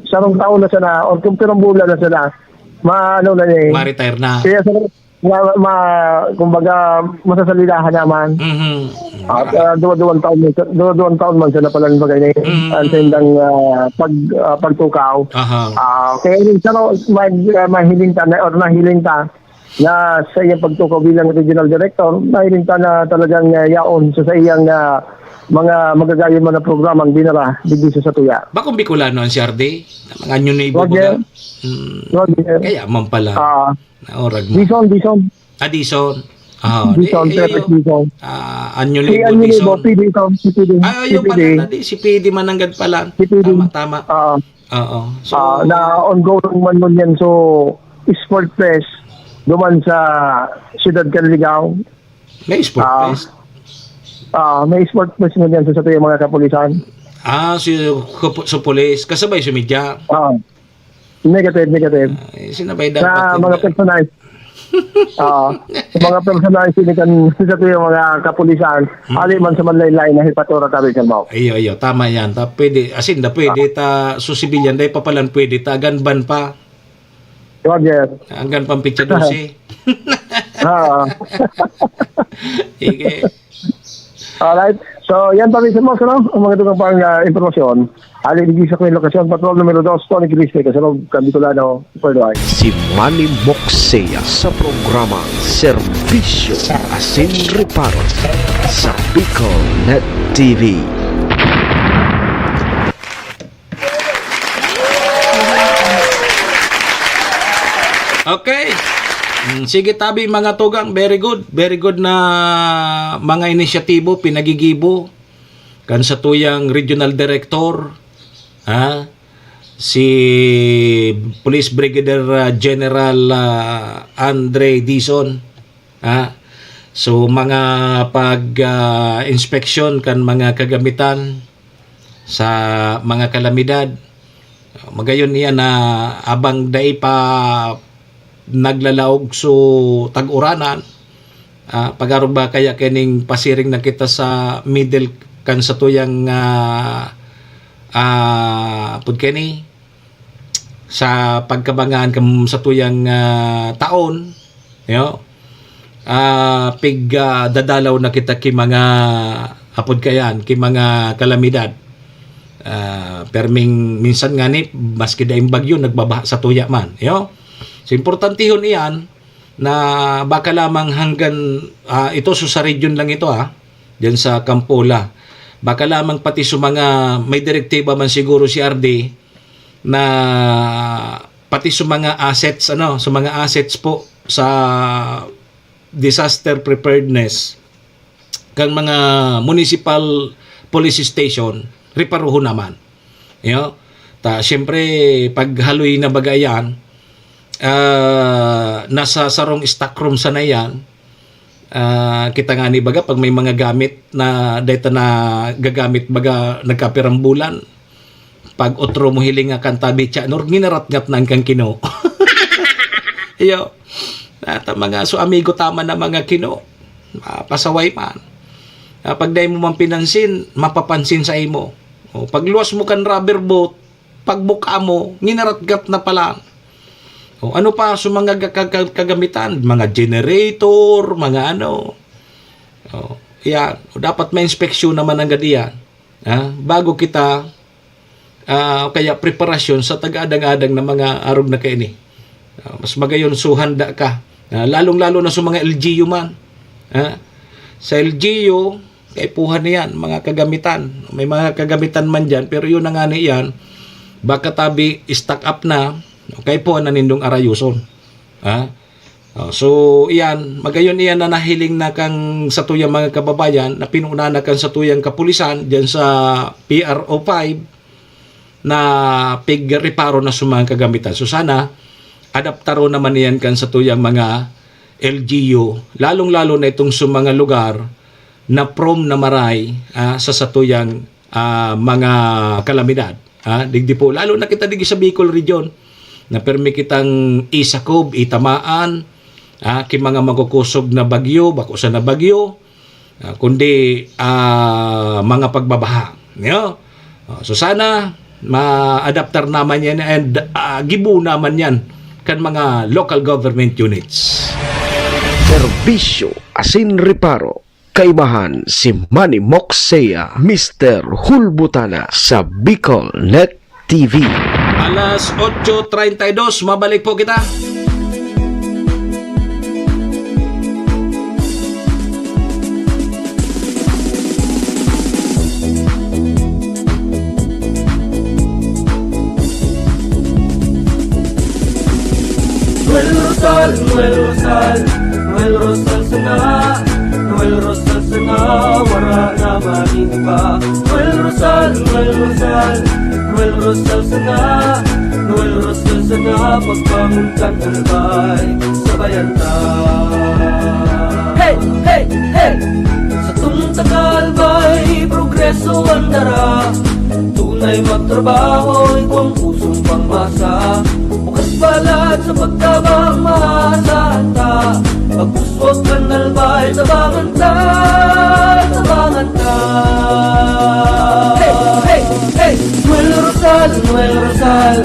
sarong taon na sana, or kung pirang bulan na sana, ma-, ano na eh. Ma-retire na. Kaya sa, ma-, ma-, kumbaga, masasalidahan naman. Mhm. At, ah, duwa-duwang taon man sa, duwa-duwang taon man sana pala, bagay na yun. Mhm. Ang sendang, ah, pag, ah, pagtukaw. Aha. Ah, kaya yun, sana mag-, ah, mahiling ta na, or nahiling ta na sa iyang pagtukaw bilang regional director, nahiling ta na talagang, ah, yaon sa, sa iyang, ah, mga magagayon man na programang dinara digdi sa satuya. Bakong Bicolano ang C R D? Mga anyo na ibubuga? Roger. Hmm. Roger. Kaya man pala. Ah. Naurag mo. Dizon, Dizon. Ah, Dizon. Ah, Dizon, di, Pepe eh, Dizon. Ah, anyo Si libo, Anyo Libo, Dizon. P D Dizon, si P D. Ah, ayun Si P D. pala, na di, si P D Mananggad pala. Si P D. Tama, tama. Ah. Oo. So, Ah, na ongoing man nun yan. So, Sport Fest, duman sa Siyudad Canligao. May Sport Ah. Fest? Ah, may Sport Fest man yan sa, sa mga kapulisan. Ah, si, sa pulis. Kasabay si Media. Ah. Negative, negative. Ah, eh, sinabay Sa dapat mga yun. personal. Oo. Sa mga personal, sinikan sa tuyo mga kapulisan, Hmm. ali man sa manlaylay na hipatura tabi sa mao. Iyo, iyo, tama yan. Ta-, pwede, as in, da, pwede Ah. ta, so civilian, dahil pa palan pwede ta, ganban pa. Roger. Hanggang pampitsa dose. Ah. Sige. Alright. So, yan pa rin sa mga, ano, ang mga dugang pang, ah, impormasyon. Ali, digdi sa kong lokasyon, Patrol numero dos, Tony Cristi, Kasalog, Canditulano, Worldwide. Si Manny Moxea sa programang Serbisyo Asin Reparo sa Bicol Net T V. Okay. Mm, sige, tabi, mga tugang. Very good. Very good na mga inisyatibo, pinagigibo kan satuyang regional director, ha? Si Police Brigadier, ah, General, ah, Andre Dizon. Ha? So, mga pag, ah, inspeksyon kan mga kagamitan sa mga kalamidad. Magayon niya na abang dai pa naglalaog so tag-uranan, ah, pag-arog ba kaya kining pasiring na kita sa middle kan satuyang, ah, ah, pud kini, sa pagkabangaan kam-, sa tuyang, ah, taon, yo, ah, pig, ah, dadalaw na kita ki mga, apod kayan, ki mga kalamidad. Ah, perming minsan nga ni, maski daing bagyo, nagbabaha sa tuya man, yo. So, importantehon iyan na baka lamang hanggan, ah, ito, so sa region lang ito, ah. diyan sa Campola. Baka lamang pati sa mga may direktiba man siguro si R D na pati sa mga assets, ano, sa mga assets po sa disaster preparedness kan mga municipal police station, reparohon naman. Yo? Ta, siyempre, pag haloy na baga yan, ah, nasa sarong stock room sana yan, ah, kita nga ni baga, pag may mga gamit na, deta na gagamit baga, nagkapirambulan, pag otro mo hiling nga kan tabi, tiyan, or ginaratngat na ang kang kino. Iyo. At ang mga so amigo tama na mga kino, ah, pasaway man. Ah, pag dai mo man pinansin, mapapansin sa imo. O, pagluwas mo kan rubber boat, pagbuka mo, nginaratgat na pala. O, ano pa sa mga ga-, ka-, ka-, kagamitan? Mga generator, mga ano. O, yan. O, dapat ma-inspeksyon naman ang gadiyan. Ha? Bago kita, ah, kaya preparasyon sa taga-adang-adang na mga arog na kaini. Ah, mas magayon so handa ka. Ah, lalong-lalo na sa mga L G U man. Ha? Sa L G U, kaipuhan na yan, mga kagamitan. May mga kagamitan man dyan, pero yun na nga na yan, baka tabi, stock up na, kaipuhan na nindong arayuson. Ha? Oh, so, iyan, magayon iyan na nahiling na kang satuyang mga kababayan na pinuna na kan satuyang kapulisan diyan sa P R O five na pigreparo na sa mga kagamitan. So, sana adaptaro naman iyan kan satuyang mga L G U, lalong-lalo na itong sa mga lugar na prone na maray, ah, sa satuyang ah, mga kalamidad. Ah, digdi po, lalo na kita digdi sa Bicol Region, na permi kitang isakob, itamaan, ah, ki mga makukusog na bagyo, bako sana bagyo, ah, kundi, ah, mga pagbabaha. Yo? Ah, so sana ma-adaptar naman yan and, ah, gibo naman yan kan mga local government units. Serbisyo asin reparo. Kaibahan si Manny Moksea, Mister Hulbutana sa Bicol Net T V. Alas otso treinta y dos, mabalik po kita. Noel Rosal, Noel Rosal, Noel Rosal sana, Noel Rosal sana, wara na maning iba. Noel Rosal, Noel Rosal, Noel Rosal sana, Noel Rosal sana, pagbangon kan albay, sabayan ta. Hey, hey, hey! Sa tungtang albay, progreso ang dara. Tunay magtrabaho, igwang pusong pangmasa. Bukas balat sa pagtabang maasahan ta. Pagpuswag kan albay, tabangan ta, tabangan ta. Hey, hey, hey! Noel Rosal, Noel Rosal,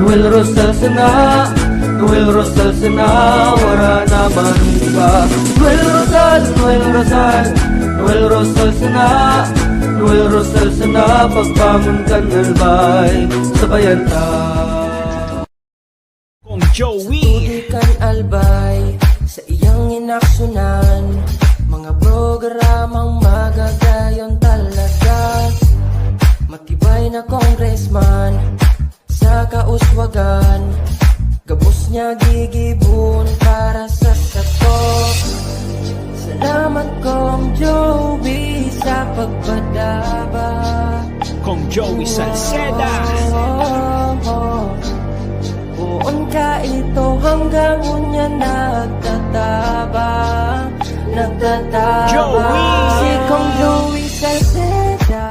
Noel Rosal sana, Noel Rosal sana, wara na man iba. Noel Rosal, Noel Rosal, Noel Rosal sana, Noel Rosal sana, pagbangon kan albay, sabayan ta. Kong Joey. Tubig kan albay sa iyang inaksunan, mga programang magagayon talaga. Matibay na congressman sa kauswagan, gabos niya gigibon para sa sato. Salamat, Kong Joey, sa pagpadaba. Kong Joey Salceda. Poon ka ito hanggang unya nagtatabang, nagtatabang. Joey! Si Kong Joey Salceda.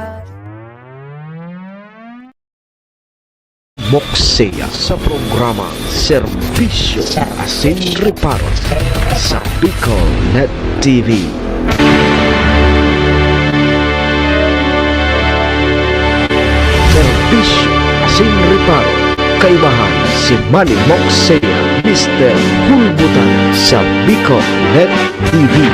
Moksea sa programa Serbisyo asin Reparo sa Bicol Net T V. Serbisyo asin Reparo, kaibahan si Manny Moksea, Mister Hulbutan sa Bicol Net T V.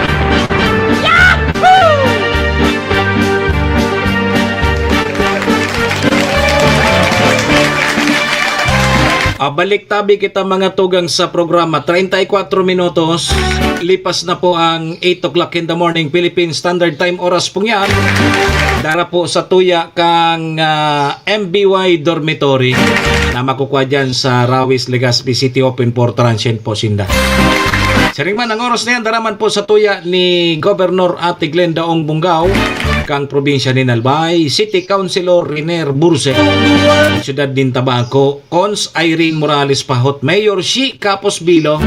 Pabalik tabi kita, mga tugang, sa programa. Treinta y cuatro minutos. Lipas na po ang eight o'clock in the morning, Philippine Standard Time. Oras pong yan. Dara po sa tuya kang ah, M B Y Dormitory na makukuha dyan sa Rawis, Legazpi City. Open for transient po sinda. Siring man, ang oras na yan, dara man po sa tuya ni Governor Ate Glenda Ong Bungao, kang probinsya ni Albay, City Councilor Riner Burse, siyudad nin Tabaco, Cons Irene Morales Pahot, Mayor Shi Capos Bilo,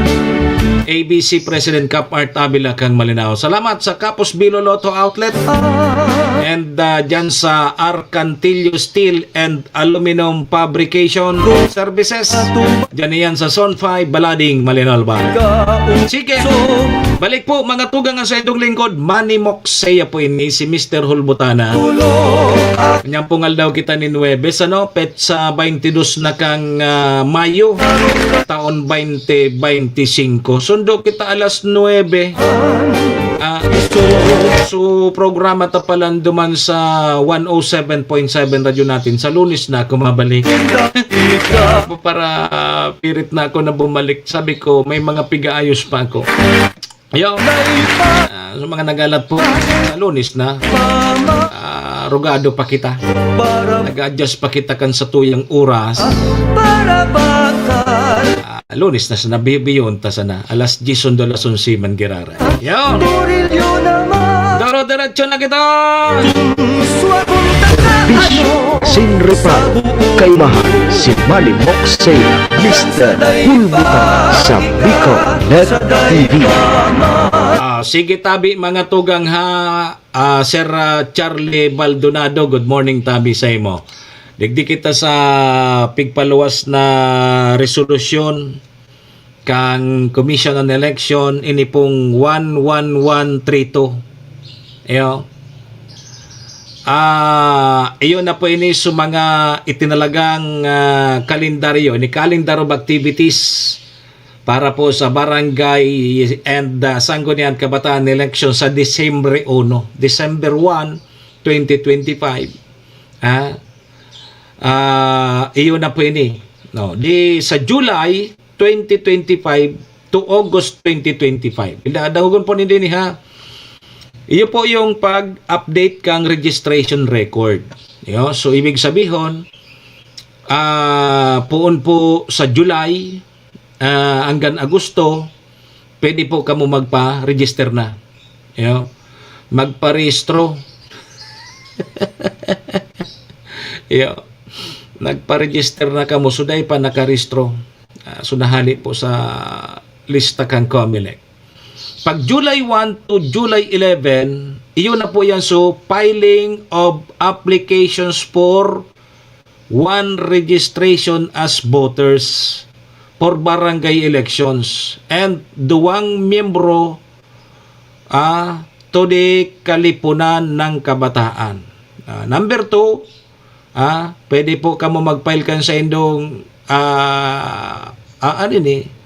A B C President Cap Art Avila kang Malinao. Salamat sa Capos Bilo Lotto Outlet and ah, dyan sa Arcantillo Steel and Aluminum Fabrication Services. Dyan yan sa Zone five, Balading, Malinao, Albay. Sige, balik po, mga tugang, sa indong lingkod, Manny Moxea po ini, si Mister Hulbutana. Kanyang pong aldaw kita ni Nuebes, ano, petsa twenty-two na kang ah, Mayo, taon twenty twenty-five. Sundo kita alas nuebe. Ah, so, programa ta palan duman sa one oh seven point seven Radyo Natin. Sa Lunes na ako mabalik. Para ah, pirit na ako na bumalik. Sabi ko, may mga pigaayos pa ako. Yo. Ah, sa mga nagalat po, sa Lunes na. Ah, rugado pa kita. Nag-adjust pa kita kan sa tuyang oras. Ah, Lunes na sana, bi-, biyon ta sana. Alas diyes, sundo alas onse man giraray. Yo. Doro-diretso na kita. Bis, sin reparo, kaimahan si Manny Moxea, Mister Hulbutan sa Bicol Net T V. Ah, sige tabi, mga tugang, ha. Ah, Sir ah, Charlie Baldonado, good morning tabi sa imo. Digdi kita sa pigpaluwas na resolusyon kan Commission on Election, ini pong one one one three two. Iyo. Ah, iyo na po ini sa mga itinalagang ah, kalendaryo, ini calendar of activities para po sa barangay and ah, sanggunian kabataan election sa Disyembre uno, December one, twenty twenty-five. Ah, ah, iyo na po ini. No, di sa July twenty twenty-five to August twenty twenty-five. Ila-, dangogon po nindo ini, ha. Iyo po yung pag-update kang registration record. Yo, so, ibig sabihon, ah, poon po sa July, ah, hanggang Agosto, pwede po kamo magpa-register na. Yo, magparehistro. Yo, nagpa-register na kamo, so dai pa nakarehistro. Ah, so nahali po sa lista kan Comelec. Pag July one to July eleven, iyon na po yan. So, filing of applications for one registration as voters for barangay elections and duwang miyembro ah, to the Kalipunan ng Kabataan. Ah, number two, ah, pwede po kamo mag-file kan sa indong, ah, ah, ano ni?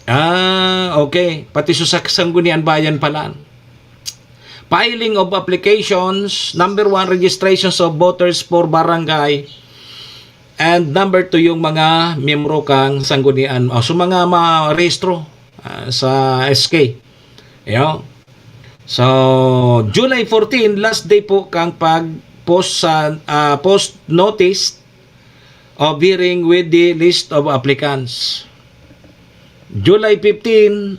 Ah, okay. Pati sa sak-, Sanggunian Bayan pala. Filing of applications, number one, registrations of voters for barangay, and number two, yung mga miyembro kang sanggunian. O, so, mga marehistro ah, sa S K. Yo. So, July fourteen, last day po kang pag-post sa, ah, post notice of hearing with the list of applicants. July fifteen,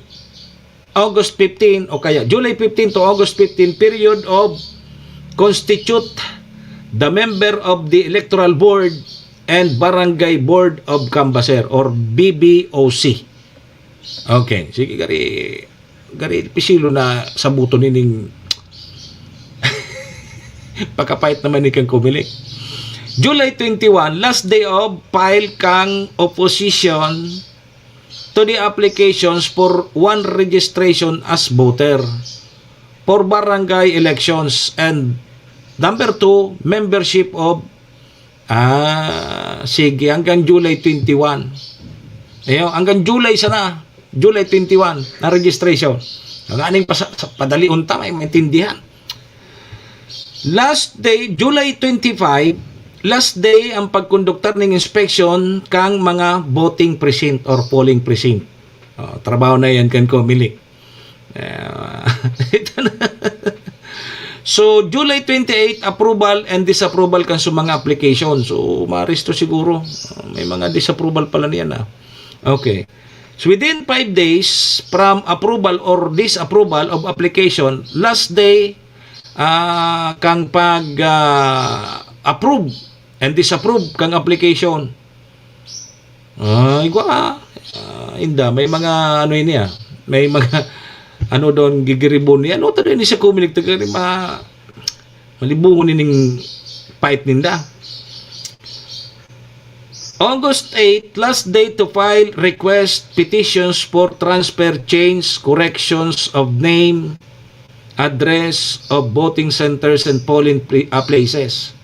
August fifteen, o kaya July fifteen to August fifteen, period of constitute the member of the Electoral Board and Barangay Board of Canvassers or B B O C. Okay, sige, gari, gari, pisilo na sabuton nining pakapait naman ni kang Comelec. July twenty-one, last day of file kang opposition to the applications for one registration as voter for barangay elections and number two, membership of, ah, sige, hanggang July twenty-one. Ayo, hanggang July sana, July twenty-one, na registration. Ang aning pasa-, sa-, padali unta, may maintindihan. Last day, July twenty-five, last day ang pagkonduktar ning inspection kang mga voting precinct or polling precinct. Oh, trabaho na yan kan Comelec. Ah, ito na. So, July twenty-eight, approval and disapproval kan sa mga application. So, maresto siguro. Ah, may mga disapproval pala niyan, ah. Okay. So, within five days from approval or disapproval of application, last day, ah, kang pag, ah, approve and disapprove kang application. Ah, igwa, ah, inda, may mga ano ini, ah. May mga ano doon gigiribon ni ano to doon ni sa Comelec, taga ni ma-, malibungon ining pait ninda. August eight, last day to file request petitions for transfer, change, corrections of name, address of voting centers and polling pla-, ah, places.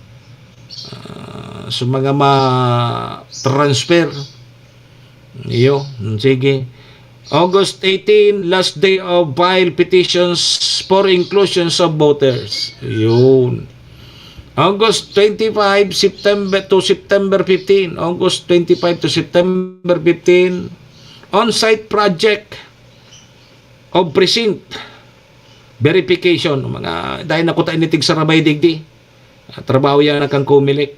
Ah, so mga ma-transfer. Iyo, sige. August eighteen, last day of file petitions for inclusions of voters. Yun. August twenty-five, September to September fifteen. August twenty-five to September fifteen. On-site project of precinct verification. Mga, dahil nakuta ini tig Sarabay digdi. Ah, trabaho yan na kan Comelec.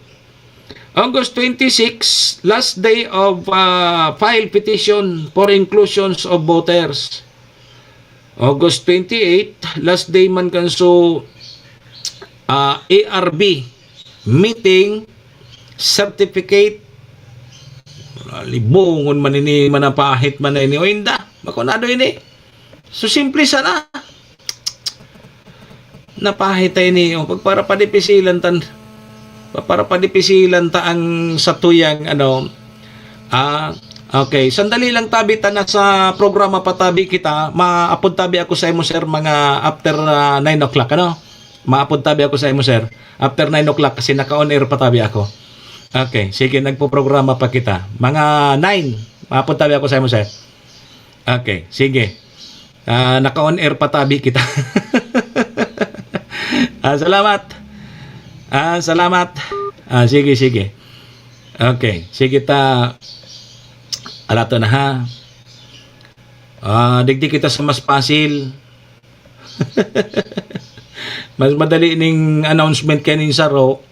August twenty-six, last day of, ah, file petition for inclusions of voters. August twenty-eight, last day man kan so, ah, A R B meeting certificate. Libongon man ini, manapahit man na ini. O inda, makunado ini. So, simple sana. Napahitay niyo. Pag para padipisilan tan-, pa-, para padipisilan ta ang satuyang, ano, ah, okay. Sandali lang tabi ta na sa programa pa tabi kita. Maapod tabi ako sa imo, sir, mga after, ah, nine o'clock, ano? Maapod tabi ako sa imo, sir. After nine o'clock kasi naka-on air pa tabi ako. Okay, sige, nagpo-programa pa kita. Mga nine, maapod tabi ako sa imo, sir. Okay, sige. Ah, naka-on air pa tabi kita. Ah, salamat. Ah, salamat. Ah, sige, sige. Okay, sige ta. Alato na ha. Ah, digdi kita sa mas pasil. Mas madali ning announcement kaning saro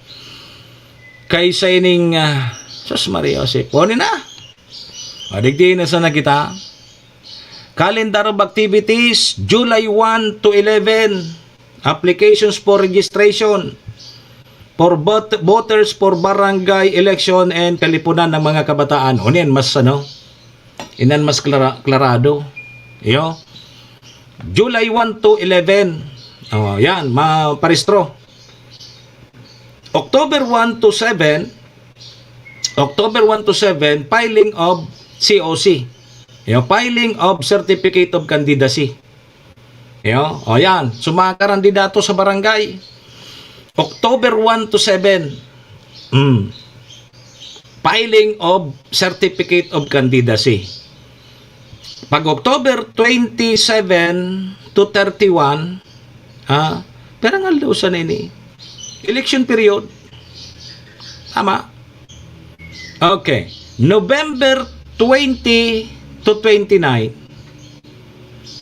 kaysa ining, ah, Sus Maria Jose. Pwede na. Ah, digdi na sana kita. Calendar of activities, July one to eleven. Applications for registration for vot-, voters for barangay election and kalipunan ng mga kabataan. O niyan, mas ano, inan mas klara-, klarado. Iyo. July one to eleven. Oh, yan, maparehistro. October one to seven, October one to seven, filing of C O C. Yung filing of Certificate of Candidacy. Yo, o yan. So, mga karandidato sa barangay, October one to seven, mm, filing of Certificate of Candidacy. Pag October twenty-seven to thirty-one, ah, perang aldaw sana ini? Election period. Tama? Okay. November twenty to twenty-nine.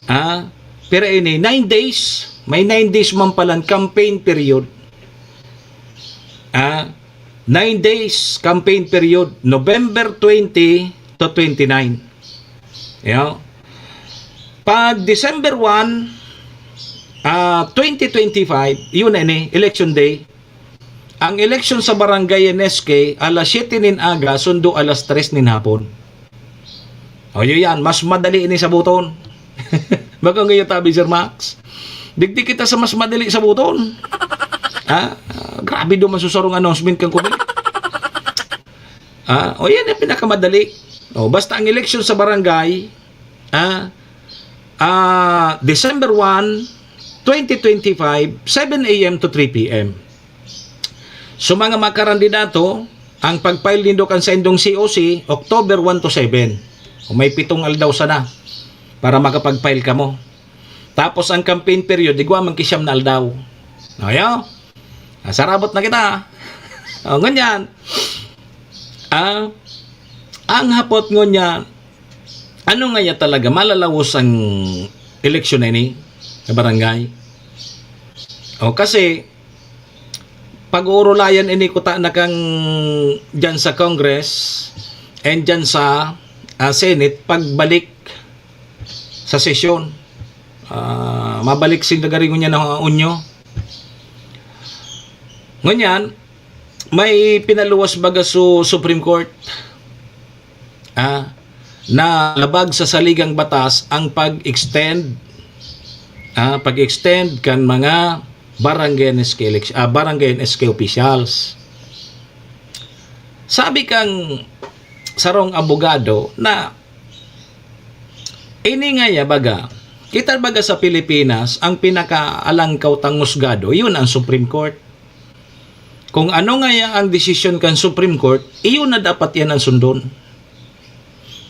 Ah, pero ini, nine days. May nine days man palan campaign period. Ah, nine days campaign period, November twenty to twenty-nine. Yo. Pag December one, ah, twenty twenty-five, yun na ini, election day. Ang election sa barangay N S K, alas siyete nin aga, sundo alas tres nin hapon. O, yun yan, mas madali ini sabuton. Baka ngayon tabi, Sir Max. Digdi kita sa mas madali sabuton. Ha? Ah, grabe daw masusarong announcement kang kundi. Ah, o yan yung pinakamadali. O, basta ang election sa barangay, ah, ah, December one, twenty twenty-five, seven A M to three P M. So, mga makarandidato, ang pag-file nindo kan sa indong C O C, October one to seven. O may pitong aldaw sana para makapag-file kamo. Tapos ang campaign period, igwa man ki siyam na aldaw. Ayo? Ah, sarabot na kita. O, ngunyan, ah, ang hapot ngunyan, ano ngaya talaga, malalawos ang eleksyon na ini sa barangay? O, kasi, pag-uurulayan ini kuta na kan dyan sa Congress and dyan sa, ah, Senate, pagbalik sa sesyon. Ah, mabalik sinda gari ngunyan na unyo. Ngunyan, may pinaluwas baga su Supreme Court, ah, na labag sa saligang batas ang pag-extend, ah, pag-extend kan mga barangay and S K elec-, ah, barangay and S K officials. Sabi kang sarong abogado na ini ngaya baga, kita baga sa Pilipinas, ang pinakaalangkaw tang husgado, yun ang Supreme Court. Kung ano ngaya ang desisyon kan Supreme Court, iyon na dapat yan ang sundon.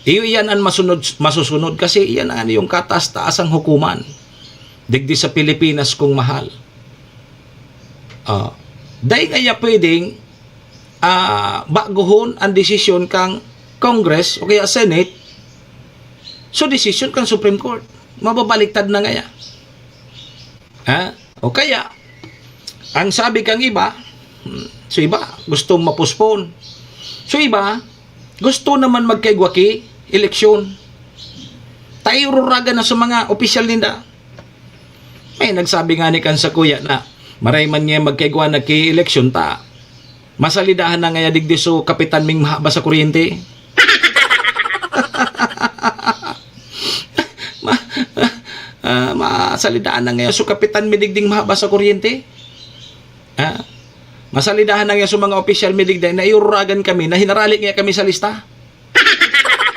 Iyo iyan an masunod, masusunod kasi iyan an iyong kataas-taasang hukoman digdi sa Pilipinas, kong mahal. Ah, dai kaya pwedeng, ah, baguhon an desisyon kan Congress o kaya Senate, so desisyon kan Supreme Court. Mababaliktad na ngaya. Ha? O kaya, ang sabi kang iba, hmm, so iba, gustong ma-postpone. So iba, gusto naman magkaigwa ki eleksyon. Ta iruragan na sa mga opisyal ninda. May nagsabi nga ni kan sakuya na, "Maray man niya magkaigwa na ki eleksyon ta. Masalidahan na ngaya digdi so kapitan ming mahaba sa kuryente." Ma-, ah, masalidaan na ngayon so kapitan mi digding mahaba sa kuryente. Ah, masalidahan na ngayon so mga opisyal mi digdi na iururagan kami na hinarali niya kami sa lista.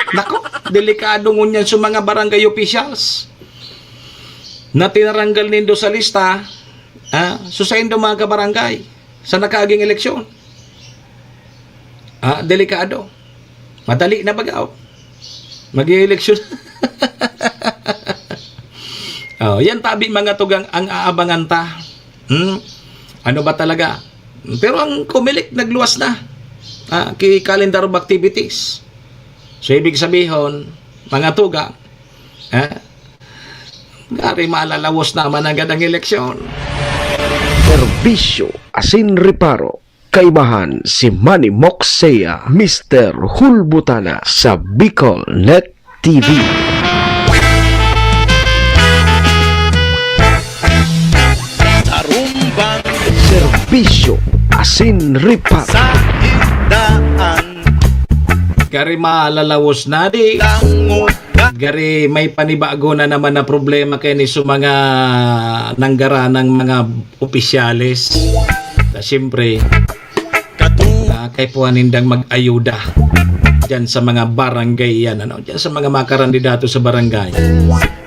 Nako, delikado ngunyan so mga barangay officials na tinaranggal nindo sa lista, ah, so saindo mga kabarangay sa nakaaging eleksyon. Ah, delikado. Madali na baga, oh. Mag-eleksyon. Oh, yan tabi mga tugang ang aabangan ta. Hmm? Ano ba talaga? Pero ang Comelec nagluwas na. Ah, ki calendar of activities. So, ibig sabihon, mga tugang, eh, gari malalawos naman agad ang eleksyon. Serbisyo asin reparo. Kaibahan si Manny Moxea, Mister Hulbutana sa Bicol Net T V. Tarumbang. Serbisyo asin reparo. Sa Indaan. Gari malalawos na di. Tango. Gari may panibago na naman na problema kay ni sa mga nanggaranang mga opisyales. Na siyempre, Katu- na kaipuhan nindang mag-ayuda diyan sa mga barangay yan, ano, diyan sa mga makarandidato sa barangay.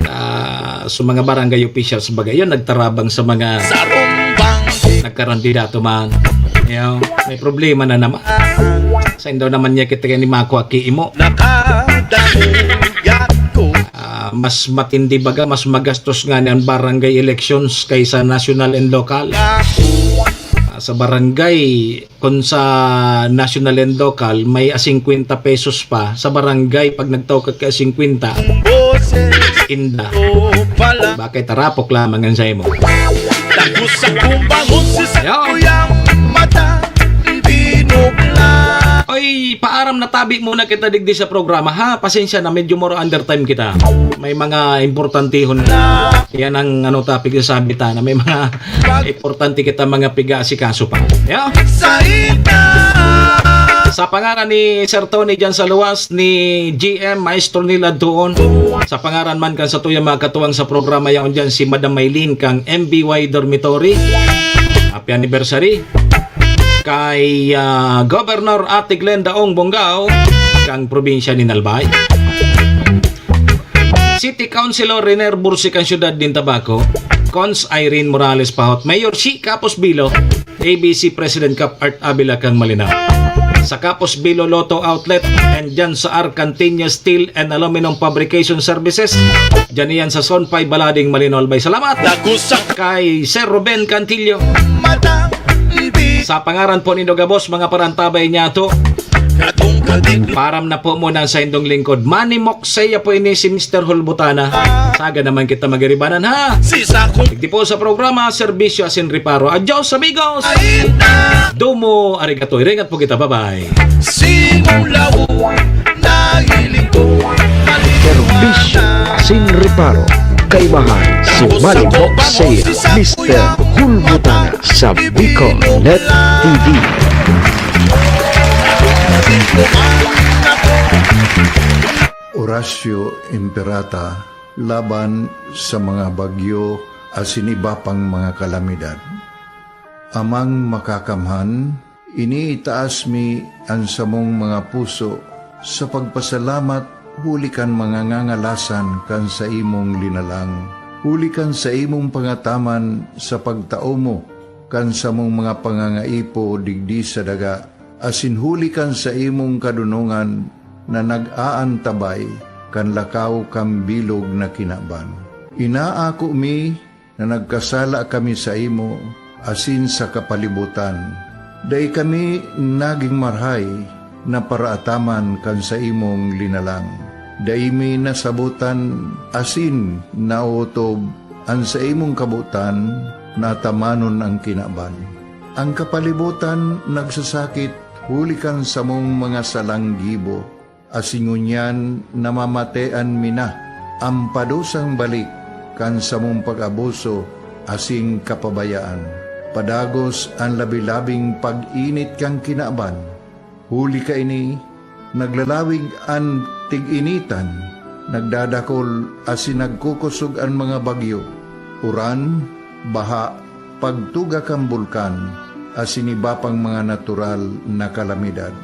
Ah, sa mga barangay officials, bagay yun, nagtarabang sa mga Sarumbang. Nagkarandidato man. Ayaw, may problema na naman. Sa indaw naman niya kita ni Mako Aki Imo. Nakadamuyat ko. Ah, mas matindi baga, mas magastos nga ni ang barangay elections kaysa national and local. Ah, sa barangay, kung sa national and local, may a singkwenta pesos pa. Sa barangay, pag nagtao ka ka singkwenta, Boses inda. Ko pala. Bakit tarapok lamang ang saimo? Tago sa kumbangon si Yo. Sakuyang mata, binugla. Oy, paaram na tabi muna kita digdi sa programa, ha? Pasensya na, medyo more undertime kita. May mga importantehon. Yan ang, ano, topic sa sabi ta, na may mga importante kita mga piga-asikaso pa. Yo? Sa ina. Sa pangaran ni Sir Tony dyan sa luwas, ni G M, Maestro Neil Adtuon, sa pangaran man kan sa tuyang mga katuwang sa programa yaon dyan, si Madam Maylene kang M B Y Dormitory. Happy anniversary kay, ah, Governor Ate Glenda Ong Bongao kang probinsya ni Albay. City Councilor Riner Bursi kan siyudad nin Tabaco, Cons Irene Morales Pahot, Mayor Shi Capos Bilo, A B C President Cap Art Avila kang Malinao. Sa Capos Bilo Lotto Outlet, and dyan sa Arcantiña Steel and Aluminum Fabrication Services, dyan iyan sa Zone five Balading, Malinao, Albay. Salamat Dagusak. Kay Sir Ruben Cantillo. Mata, hindi Sa pangaran po nindo gabos, mga parantabay niyato, param na po muna sa indong lingkod. Manimok saya po ini si Mister Hulbutana. Saga naman kita magiribanan, ha? Digdi po sa programa, Serbisyo asin Reparo. Adios, amigos! Domo arigato. Iringat po kita. Bye-bye. Serbisyo asin Reparo. Kaibahan si Manimok saya, Mister Hulbutana. Sa Bicol Net T V. Oratio Imperata laban sa mga bagyo asin iba pang mga kalamidad. Amang Makakamhan, iniitaas mi an samong mga puso sa pagpasalamat huli kan mga ngangalasan kan saimong linalang, huli kan saimong pangataman sa pagtao mo kan samong mga pangangaipo digdi sa daga, asin huli kan saimong kadonongan na nag-aantabay kan lakaw kan bilog na kinaban. Inaako mi na nagkasala kami saimo asin sa kapalibotan. Dai kami nagin marahay na paraataman kan saimong linalang. Dai mi nasabotan asin naotob an saimong kabotan na atamanon an kinaban. An kapalibotan nagsasakit huli kan samong mga salang gibo, asin ngunyan namamatean mi na an padusang balik kan samong pag-abuso asin kapabayaan. Padagos an labi-labing pag-init kan kinaban. Huli kaini, naglalawig an tig-initan, nagdadakol asin nagkukosog an mga bagyo, uran, baha, pagtuga kan bulkan, asin iba pang mga natural na kalamidad.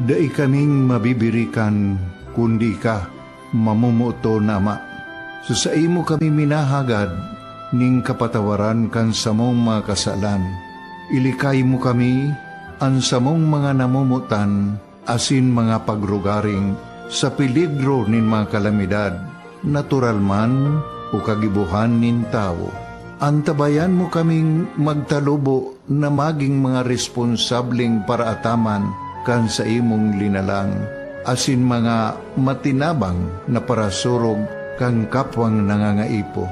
Dai kaming mabibirikan, kundi ika, mamomoton na Ama. Sa saimo kami minahagad nin kapatawaran kan samong mga kasalan. Ilikay mo kami, an samong mga namomotan, asin mga pagrugaring sa peligro nin mga kalamidad, natural man o kagibohan nin tawo. Antabayan mo kaming magtalubo na magin mga responsableng paraataman kan saimong linalang, asin mga matinabang na parasurog kan kapwang nangangaipo.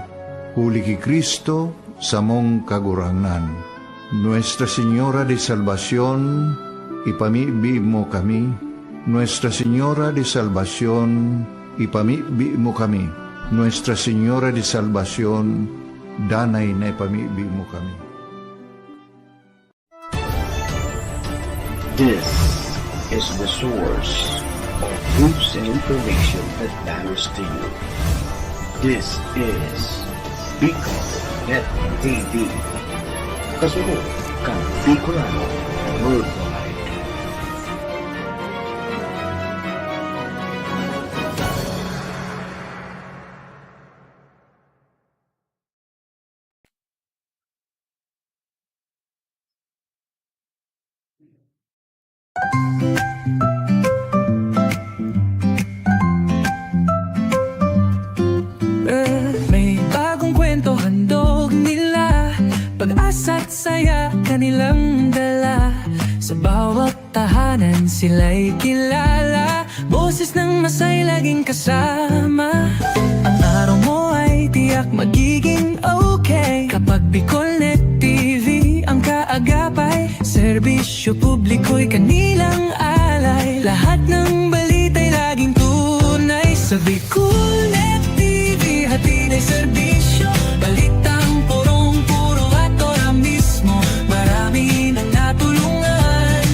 Huli ki Cristo, samong Kagurangnan. Nuestra Señora de Salvacion, ipamibi mo kami. Nuestra Señora de Salvacion, ipamibi mo kami. Nuestra Señora de Salvacion, danay na ipamibi mo kami. This is the source of news and information that matters to you. This is Bicol Net T V. Kasunod kan Bicolano Worldwide. Eh, may bagong kwento handog nila, pag-asa't saya kanilang dala. Sa bawat tahanan sila'y kilala, boses ng masay laging kasama. Ang araw mo ay tiyak magiging okay kapag Bicol Net T V ang kaagapay. Serbisyo publiko'y kanilang alay, lahat ng balita'y laging tunay. Sa Bicol Net T V, hatid ay serbisyo, balitang purong-puro at ora mismo. Marami nang natulungan,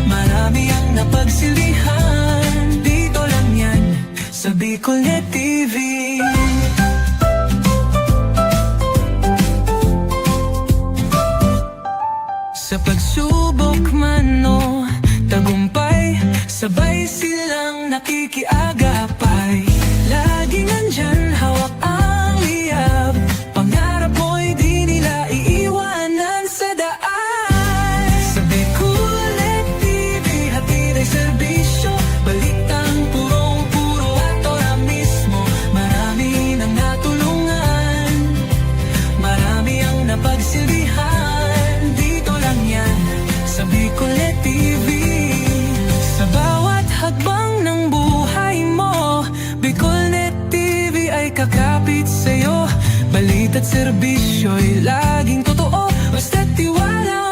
marami ang napagsilbihan. Dito lang yan, sa Bicol Net T V. Sa pagsubok man o tagumpay, sabay silang nakikiagapay. Laging nandyan, hawak ang kakapit sa'yo. Balita't serbisyo'y laging totoo, basta't tiwala